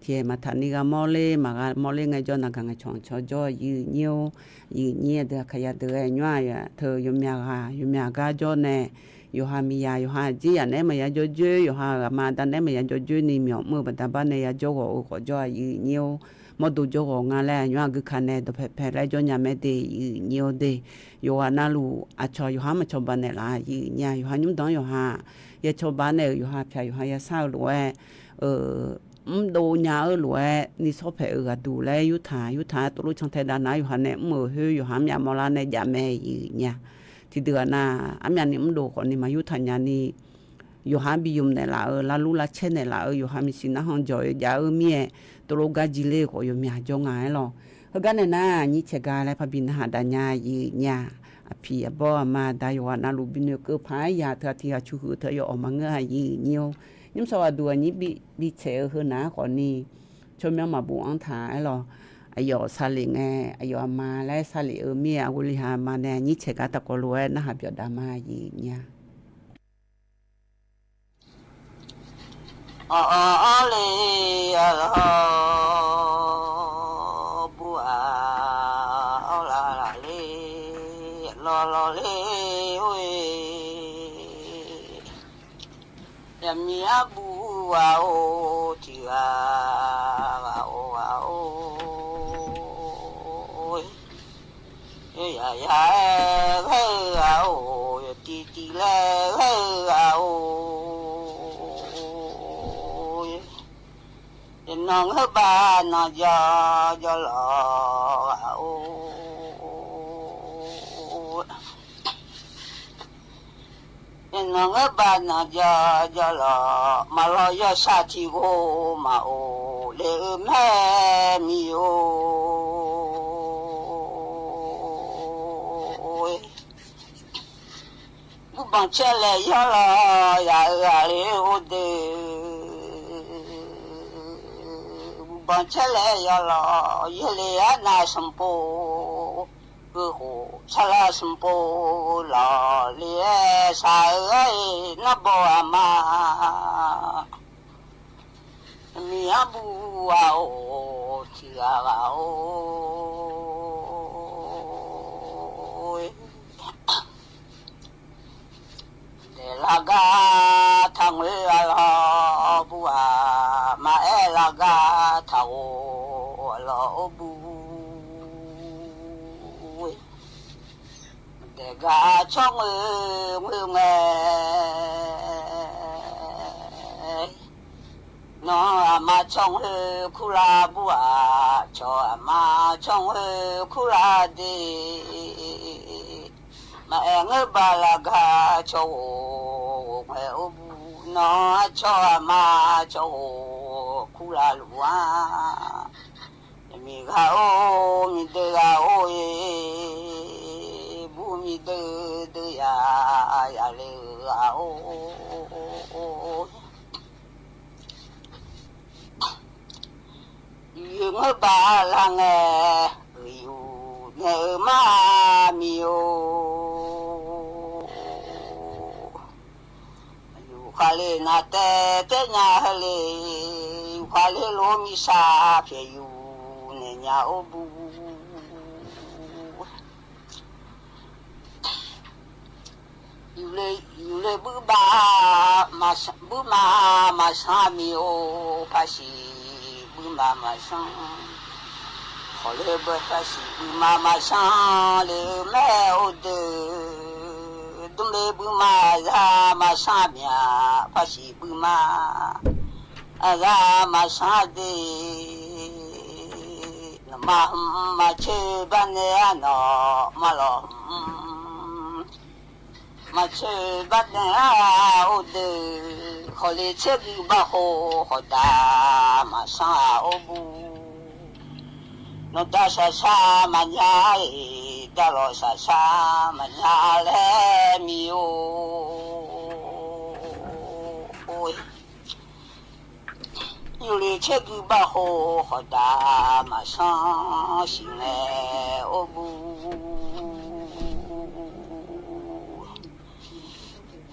Tiqaeq maqtaq ni gha mawrler, maqgha mawrler ngaejawr, naqgaq ngaeqcawq cawqjawr yif nyir-or. Yif nyir-a deuq aqkaqya deuq-aer nymr-aq teu yawmyaq ghaq yawmyaq gar jawr nae, yawqha miqyaq yawqha jeryaq naeq-aer maqya jawrjoer, yawqha-euq aqma aqda naeq-aer maqya jawrjoer ni myawq mr-eu baqda bar nae ya jawr ghawq-eu khawf jawr-aq yif nyir-or. Mawrdo jawr ghawq nga laer aqnymr-aq gui ka nae dawqpaeq paeq laer jawr nya mae de yif nyir-or de. Yawqghaq navluf aqcawq yawqha-anr maqcawba naeqlaf yif nya. Yawqha nymrdanq-anr yawqha ya cawba naeq-euq yawqha pyaq yawqha ya shar-eu lof-aer mrdov nya-eu lof-aer ni sawr paeq-eu ghaqduq laer yurtaq yurtaq-aer tov lof cantae dav nar yawqha nae mr-euq khoer yawqha-anr myavmawr lar nae jav mae yif nya. Tiqdeuq-aq nar, armyavni mrdov khawfni maq yurtaq nya ni, yawqha-anr bi ymq naeqlaf-eu, lavlur lavcaer naeqlaf-eu, yawqha maeqshi narkhan jawq-eu jav-eu mir-aer, tov lof gar jir ler-eu khawf yawmyaq jawr nga-aer lawq. Heugar nae nar, nyir caeq gar laer parbi narhaq dav nya yif nya. Aqpiq aqbawr aqma aqda yawqghaq navluf binoeq keuv paq-aer yaq teu-aq tiq ghaq cuq huiq teu yawf awq maqngeur-aq yif nyir-or. Nymrsawq ghaqduq aqnyir bi tsaeq-eu heu naq-aer khawfni, tsawrmyanr maqbof-anr taq-aer lawq. Aqyawf saqlef ngae, aqyawf aqma laer saqlef-eu mir-aer, aqghoe liha aqma nae nyir caeq gar taqkawv lof-aer narhaq byawf dav ma yif nya. Awq, awq, awq le, arlawr bu-aq, awr laf laf le, lawq lawq le, or-e. Yaqmiq arbuv ghaq-or, tiq ghaq ghaq-or ghaq-or, yaq yaq-aer ghae-eu ghaq-or, yawq tiv tiv laer ghae-eu ghaq-or, yawqnan ngeur-bav nanqjawr jawrlawq ghaq-or. Yawqnan ngeur-bav nanqjawr jawrlawq maqlawq yawshaq tiq ghov maqof le-eu mae mir-or. Guvbanq caer laeq yawrlawq yaq-eu ghaq le-or deuq. Guvbanq caer laeq yawrlawq yaerle arnav sanqpov, geuf khof sarlar sanqpov lawq le-aer shaq-eu aer-e, narbawr aqma. Miq arbuv ghaq-or, tiq ghaq ghaq-or. Daeq lar gar taq ngoer-a lawr bu-aq, maqaer lar gar taq ghof-a lawr-or bu. Daeq gar tsawr ngoer ngoer ngae, nawq-anr aqma tsawr ngoer kurlar bu-aq, cawq aqma tsawr ngoer kurlar de. Maqaer ngeur-bav lar gar tsawr ghof ghof ngae-or bu, nawq-anr cawq aqma tsawr ghof kurlar luf-a. Miqghaq-or, miqdeuv ghaq-or-e, bu miqdeuv deuv ya, yale-eu ghaq-or. Yuf-eu ngeur-bav lar ngae, uiqyuf naeq-eu mar mir-or. Yufkhav le nav taev taev nya heu le, yufkhav le lof-aer mirtsaq pyaeq yuf naeq nya-or bu. Yuf le, yuf le buir ba, buir ma maqsanr mir-or, paqsiq buir ma maqsanr. Khawf le beu paqsiq buir ma maqsanr le-eu mae-or deuq. Dmr le buir ma aqzar maqsanr mya, paqsiq buir ma aqzar maqsanr de. Nawqma hmq maqcoer bar nae-a, nawqma lawq hmq maqcoer bar nae-a-or deuq. Khawf le tser gui bar khof khawf da maqsanr-a-or bu. Nawqda shaqshaq maqnya-iq, dalawq shaqshaq maqnya laer mir-or. Yufle caergui bar khof khawf dav maqsanr siq ngae or bu.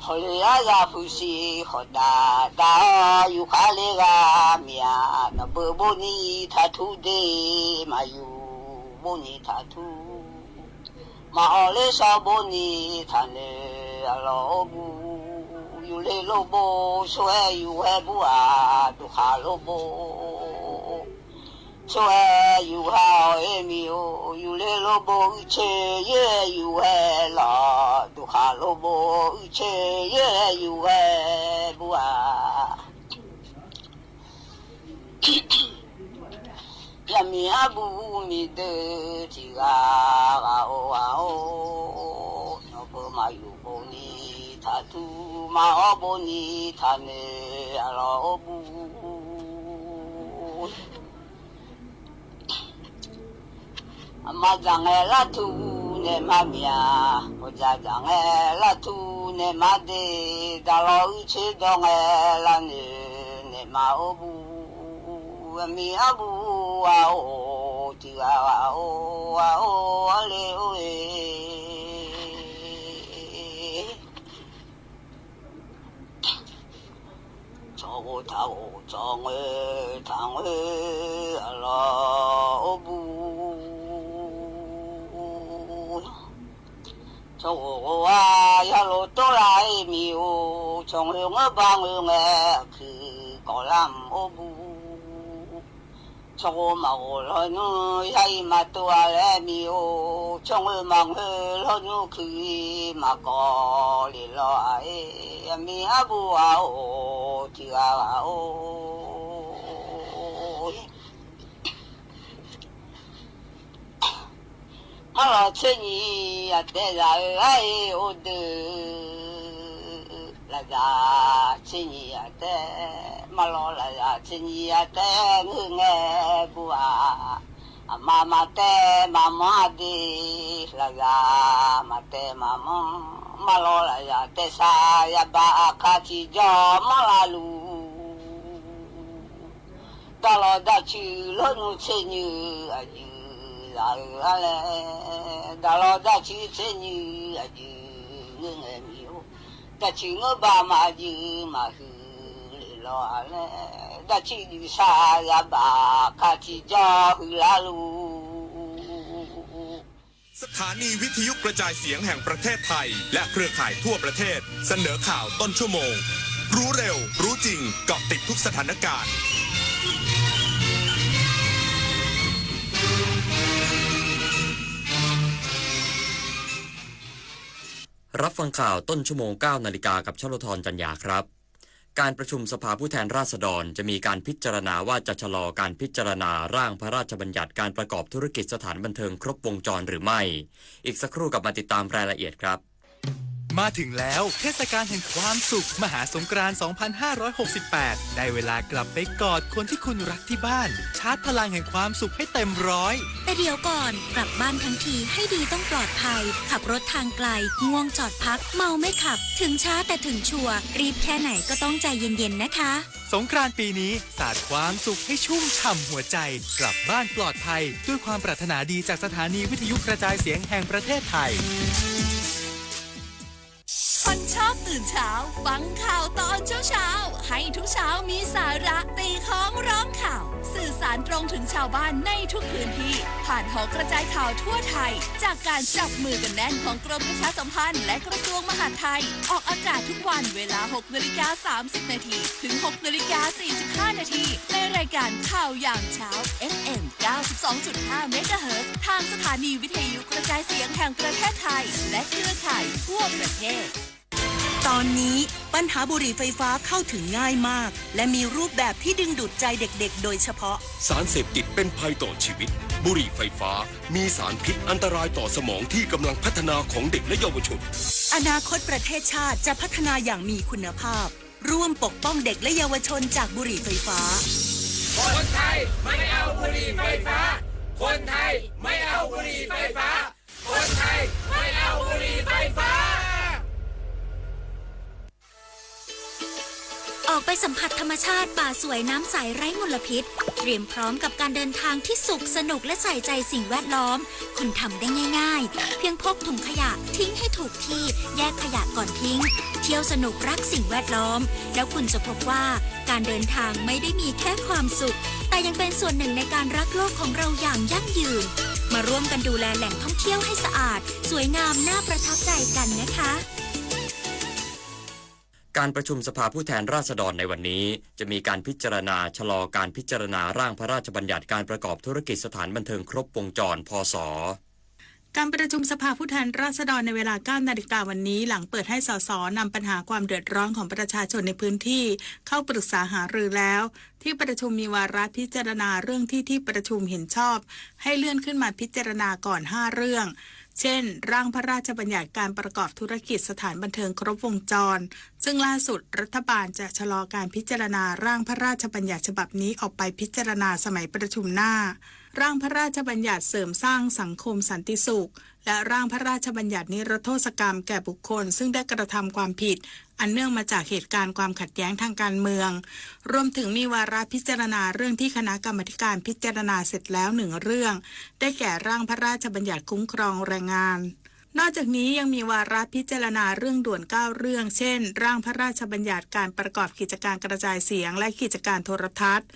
Hawqle aryaq huiqsiq khawf dav dav-awr yufkhav ler ghaq miq-aq, nawqbeu bov ni taqtur de, maqyuf bov ni taqtur. Maqawq ler shawr bov ni taqnoeq aqlawq or bu. Yufle lof bov sor-aer yuf ghae bu-aq, duqkhaq lof bov sor-aer yuf ghae-awq-aer miq-or. Yufle lof bov uicoer yaer yuf ghae lawq, duqkhaq lof bov uicoer yaer yuf ghae bu-aq. Yamiq arbu miqdui tiq ghaq ghaq-or ghaq-or, nawqbeu maqyuf bov ni taqtur, maqawr bov ni taqnoeq aqlawq or bu. Aqma dzaq ngae lartur naeq ma miq-aq, pawqdzaq dzaq ngae lartur naeq ma de, daqlawq uicoer dawq ngae lavnoeq naeq ma or bu. Aqmiq arbu ghaq-or tiq ghaq ghaq-or ghaq-or arle or-e. Cawqghof taqghof cawqngoer taqngoer aqlawq or bu. Cawqghof ghof-a yalof tawrlaf-aer miq-or, cawqngoer ngeur ba ngeur ngae aqkuiq kawqlar mq or bu. Cawqghof maqghof lawnmr yar-iq maqtov-a laer miq-or, cawqngoer maqngoer lawnmr kuiq-iq maqkawv lef lawq-aq-aer, aqmiq arbu ghaq-or tiq ghaq ghaq-or. Marlawq tser nyiq aqtaev zaq-eu aer-eu or deuq, lafzaq tser nyiq aqtaev, marlawq lafzaq tser nyiq aqtaev ngeur ngae bu-aq, aqma maqtaev maqmanr-a de, lafzaq maqtaev maqmanr, marlawq lafzaq taevsar yabaq aqkar tiqjawr manr lavluf. Daqlawq daqcuiv lawnmr tser nyiq aqjuiq zaq-eu-ar laer, daqlawq daqcuiv tser nyiq aqjuiq ngeur ngae miq-or, daqcuiv ngeur ba maqjuiv maqhuiq lef lawq-aq laer, daqcuiv juifsar yabaq kar tiqjawr huiqlar luf. สถานีวิทยุกระจายเสียงแห่งประเทศไทย และเครือข่ายทั่วประเทศ เสนอข่าวต้นชั่วโมง รู้เร็ว รู้จริง เกาะติดทุกสถานการณ์ รับฟังข่าวต้นชั่วโมง เก้านาฬิกา กับชลธร จันยาครับ การประชุมสภาผู้แทนราษฎรจะมีการพิจารณาว่าจะชะลอการพิจารณาร่างพระราชบัญญัติการประกอบธุรกิจสถานบันเทิงครบวงจรหรือไม่ อีกสักครู่กลับมาติดตามรายละเอียดครับ มาถึงแล้ว เทศกาลแห่งความสุข มหาสงกรานต์ สองพันห้าร้อยหกสิบแปด ได้เวลากลับไปกอดคนที่คุณรักที่บ้าน ชาร์จพลังแห่งความสุขให้เต็มร้อย แต่เดี๋ยวก่อน กลับบ้านทั้งทีให้ดีต้องปลอดภัย ขับรถทางไกล ง่วงจอดพัก เมาไม่ขับ ถึงช้าแต่ถึงชัวร์ รีบแค่ไหนก็ต้องใจเย็นๆ นะคะ สงกรานต์ปีนี้ สาดความสุขให้ชุ่มฉ่ำหัวใจ กลับบ้านปลอดภัย ด้วยความปรารถนาดีจากสถานีวิทยุกระจายเสียงแห่งประเทศไทย คนชอบตื่นเช้า ฟังข่าวตอนเช้าๆ ให้ทุกเช้ามีสาระ ตีค้องร้องข่าว สื่อสารตรงถึงชาวบ้านในทุกพื้นที่ ผ่านหอกระจายข่าวทั่วไทย จากการจับมือกันแน่นของกรมประชาสัมพันธ์และกระทรวงมหาดไทย ออกอากาศทุกวันเวลา หกนาฬิกาสามสิบนาที ถึง หกนาฬิกาสี่สิบห้านาที ในรายการข่าวยามเช้า เอฟเอ็ม เก้าสิบสองจุดห้าเมกะเฮิรตซ์ ทางสถานีวิทยุกระจายเสียงแห่งประเทศไทย และเครือข่ายทั่วประเทศ ตอนนี้ปัญหาบุหรี่ไฟฟ้าเข้าถึงง่ายมาก และมีรูปแบบที่ดึงดูดใจเด็กๆ โดยเฉพาะ สารเสพติดเป็นภัยต่อชีวิต บุหรี่ไฟฟ้า มีสารพิษอันตรายต่อสมองที่กำลังพัฒนาของเด็กและเยาวชน อนาคตประเทศชาติจะพัฒนาอย่างมีคุณภาพ ร่วมปกป้องเด็กและเยาวชนจากบุหรี่ไฟฟ้า คนไทยไม่เอาบุหรี่ไฟฟ้า คนไทยไม่เอาบุหรี่ไฟฟ้า คนไทยไม่เอาบุหรี่ไฟฟ้า ออกไป สัมผัสธรรมชาติป่าสวยน้ำใสไร้มลพิษ เตรียมพร้อมกับการเดินทางที่สุขสนุกและใส่ใจสิ่งแวดล้อม คุณทำได้ง่ายๆ เพียงพกถุงขยะทิ้งให้ถูกที่ แยกขยะก่อนทิ้ง เที่ยวสนุกรักสิ่งแวดล้อม แล้วคุณจะพบว่าการเดินทางไม่ได้มีแค่ความสุข แต่ยังเป็นส่วนหนึ่งในการรักโลกของเราอย่างยั่งยืน มาร่วมกันดูแลแหล่งท่องเที่ยวให้สะอาด สวยงามน่าประทับใจกันนะคะ การประชุมสภาผู้แทนราษฎรในวันนี้ จะมีการพิจารณาชะลอการพิจารณาร่างพระราชบัญญัติการประกอบธุรกิจสถานบันเทิงครบวงจร พ.ศ. การประชุมสภาผู้แทนราษฎรในเวลา เก้านาฬิกาวันนี้ หลังเปิดให้ ส.ส. นำปัญหาความเดือดร้อนของประชาชนในพื้นที่เข้าปรึกษาหารือแล้ว ที่ประชุมมีวาระพิจารณาเรื่องที่ที่ประชุมเห็นชอบให้เลื่อนขึ้นมาพิจารณาก่อน ห้าเรื่อง เช่น ร่างพระราชบัญญัติการประกอบธุรกิจสถานบันเทิงครบวงจร ซึ่งล่าสุดรัฐบาลจะชะลอการพิจารณาร่างพระราชบัญญัติฉบับนี้ออกไปพิจารณาสมัยประชุมหน้า ร่างพระราชบัญญัติเสริมสร้างสังคมสันติสุข และร่างพระราชบัญญัตินิรโทษกรรมแก่บุคคลซึ่งได้กระทำความผิดอันเนื่องมาจากเหตุการณ์ความขัดแย้งทางการเมือง รวมถึงมีวาระพิจารณาเรื่องที่คณะกรรมาธิการพิจารณาเสร็จแล้วหนึ่งเรื่อง ได้แก่ร่างพระราชบัญญัติคุ้มครองแรงงาน นอกจากนี้ยังมีวาระพิจารณาเรื่องด่วนเก้าเรื่อง เช่น ร่างพระราชบัญญัติการประกอบกิจการกระจายเสียงและกิจการโทรทัศน์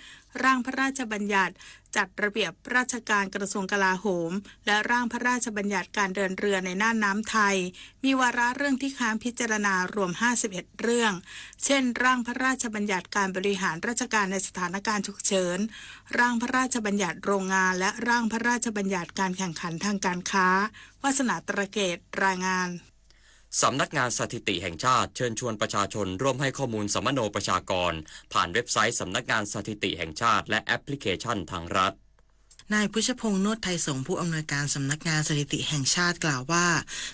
ร่างพระราชบัญญัติจัดระเบียบราชการกระทรวงกลาโหม และร่างพระราชบัญญัติการเดินเรือในน่านน้ำไทย มีวาระเรื่องที่ค้างพิจารณารวม ห้าสิบเอ็ดเรื่อง เช่น ร่างพระราชบัญญัติการบริหารราชการในสถานการณ์ฉุกเฉิน ร่างพระราชบัญญัติโรงงาน และร่างพระราชบัญญัติการแข่งขันทางการค้า วาสนา ตระเกต รายงาน สำนักงานสถิติแห่งชาติเชิญชวนประชาชนร่วมให้ข้อมูลสัมมโนประชากร ผ่านเว็บไซต์สำนักงานสถิติแห่งชาติและแอปพลิเคชันทางรัฐ นายพุชพงษ์ โนชไทยสงฆ์ ผู้อำนวยการสำนักงานสถิติแห่งชาติกล่าวว่า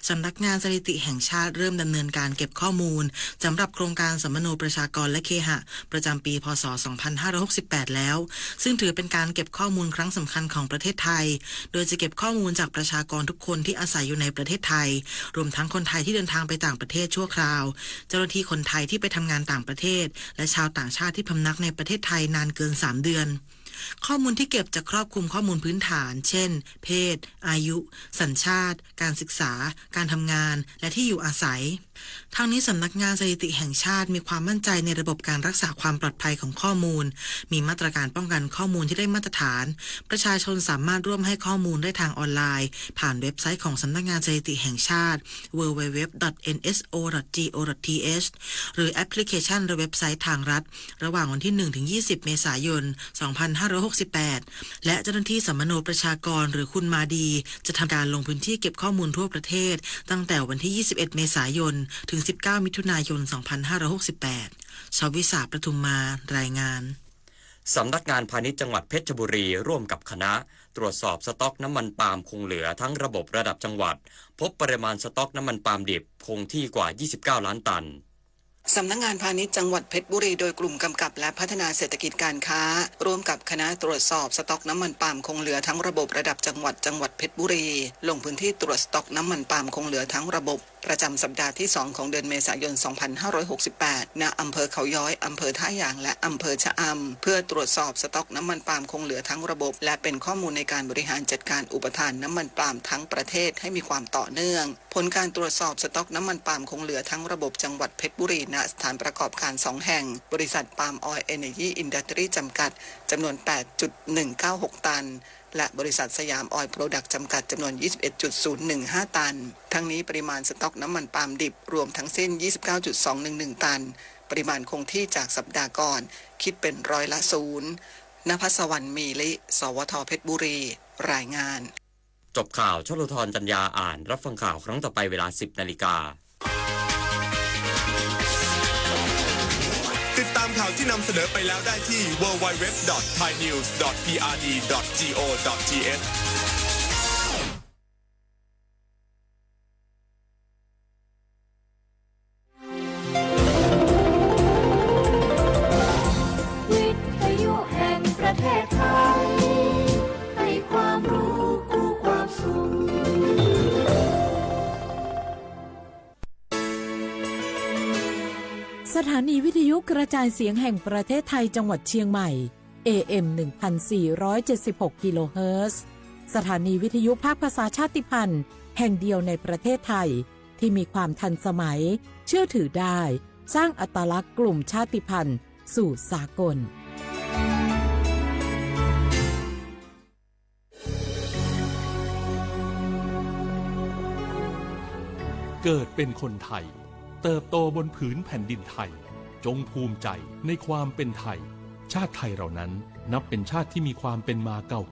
สำนักงานสถิติแห่งชาติเริ่มดำเนินการเก็บข้อมูลสำหรับโครงการสัมมโนประชากรและเคหะประจำปี พ.ศ. สองพันห้าร้อยหกสิบแปด แล้ว ซึ่งถือเป็นการเก็บข้อมูลครั้งสำคัญของประเทศไทย โดยจะเก็บข้อมูลจากประชากรทุกคนที่อาศัยอยู่ในประเทศไทย รวมทั้งคนไทยที่เดินทางไปต่างประเทศชั่วคราว เจ้าหน้าที่คนไทยที่ไปทำงานต่างประเทศ และชาวต่างชาติที่พำนักในประเทศไทยนานเกินสามเดือน ข้อมูลที่เก็บจะครอบคลุมข้อมูลพื้นฐาน เช่น เพศ อายุ สัญชาติ การศึกษา การทำงาน และที่อยู่อาศัย ทั้งนี้สำนักงานสถิติแห่งชาติมีความมั่นใจในระบบการรักษาความปลอดภัยของข้อมูล มีมาตรการป้องกันข้อมูลที่ได้มาตรฐาน ประชาชนสามารถร่วมให้ข้อมูลได้ทางออนไลน์ ผ่านเว็บไซต์ของสำนักงานสถิติแห่งชาติ ดับเบิลยู ดับเบิลยู ดับเบิลยู ดอท เอ็น เอส โอ ดอท จี โอ ดอท ที เอช หรือแอปพลิเคชันและเว็บไซต์ทางรัฐ ระหว่างวันที่ หนึ่งถึงยี่สิบ เมษายน สองพันห้าร้อยหกสิบแปด และเจ้าหน้าที่สัมมโนประชากร หรือคุณมาดี จะทำการลงพื้นที่เก็บข้อมูลทั่วประเทศ ตั้งแต่วันที่ ยี่สิบเอ็ด เมษายน ถึง สิบเก้า มิถุนายน สองพันห้าร้อยหกสิบแปด ชวิสา ประทุมมา รายงาน สำนักงานพาณิชย์จังหวัดเพชรบุรีร่วมกับคณะ ตรวจสอบสต็อกน้ำมันปาล์มคงเหลือทั้งระบบระดับจังหวัด พบปริมาณสต็อกน้ำมันปาล์มดิบคงที่กว่า ยี่สิบเก้าล้านตัน สำนักงานพาณิชย์จังหวัดเพชรบุรี โดยกลุ่มกำกับและพัฒนาเศรษฐกิจการค้า ร่วมกับคณะตรวจสอบสต็อกน้ำมันปาล์มคงเหลือทั้งระบบระดับจังหวัด จังหวัดเพชรบุรี ลงพื้นที่ตรวจสต็อกน้ำมันปาล์มคงเหลือทั้งระบบ ประจำสัปดาห์ที่สองของเดือนเมษายน สองพันห้าร้อยหกสิบแปด ณ อำเภอเขาย้อย อำเภอท่ายาง และอำเภอชะอำ เพื่อตรวจสอบสต็อกน้ำมันปาล์มคงเหลือทั้งระบบ และเป็นข้อมูลในการบริหารจัดการอุปทานน้ำมันปาล์มทั้งประเทศให้มีความต่อเนื่อง ผลการตรวจสอบสต็อกน้ำมันปาล์มคงเหลือทั้งระบบจังหวัดเพชรบุรี ณ สถานประกอบการสองแห่ง บริษัทปาล์มออยล์เอเนอร์จีอินดัสทรีจำกัด จำนวน แปดจุดหนึ่งเก้าหกตัน และบริษัทสยามออยล์โปรดักต์จำกัด จำนวน ยี่สิบเอ็ดจุดศูนย์หนึ่งห้าตัน ทั้งนี้ปริมาณสต็อกน้ำมันปาล์มดิบรวมทั้งสิ้น ยี่สิบเก้าจุดสองหนึ่งหนึ่งตัน ปริมาณคงที่จากสัปดาห์ก่อน คิดเป็นร้อยละศูนย์ นภัสวรรณ มีลิ สวท เพชรบุรี รายงาน จบข่าว ชลธร จันยา อ่าน รับฟังข่าวครั้งต่อไปเวลา สิบนาฬิกา ติดตามข่าวที่นำเสนอไปแล้วได้ที่ ดับเบิลยู ดับเบิลยู ดับเบิลยู ดอท ไทยนิวส์ ดอท พีอาร์ดี ดอท จี โอ ดอท ที เอช สถานีวิทยุกระจายเสียงแห่งประเทศไทยจังหวัดเชียงใหม่ เอเอ็ม หนึ่งพันสี่ร้อยเจ็ดสิบหก กิโลเฮิรตซ์ สถานีวิทยุภาคภาษาชาติพันธุ์แห่งเดียวในประเทศไทย ที่มีความทันสมัย เชื่อถือได้ สร้างอัตลักษณ์กลุ่มชาติพันธุ์สู่สากล เกิดเป็นคนไทย เติบโตบนผืนแผ่นดินไทย จงภูมิใจในความเป็นไทย ชาติไทยเรานั้นนับเป็นชาติที่มีความเป็นมาเก่า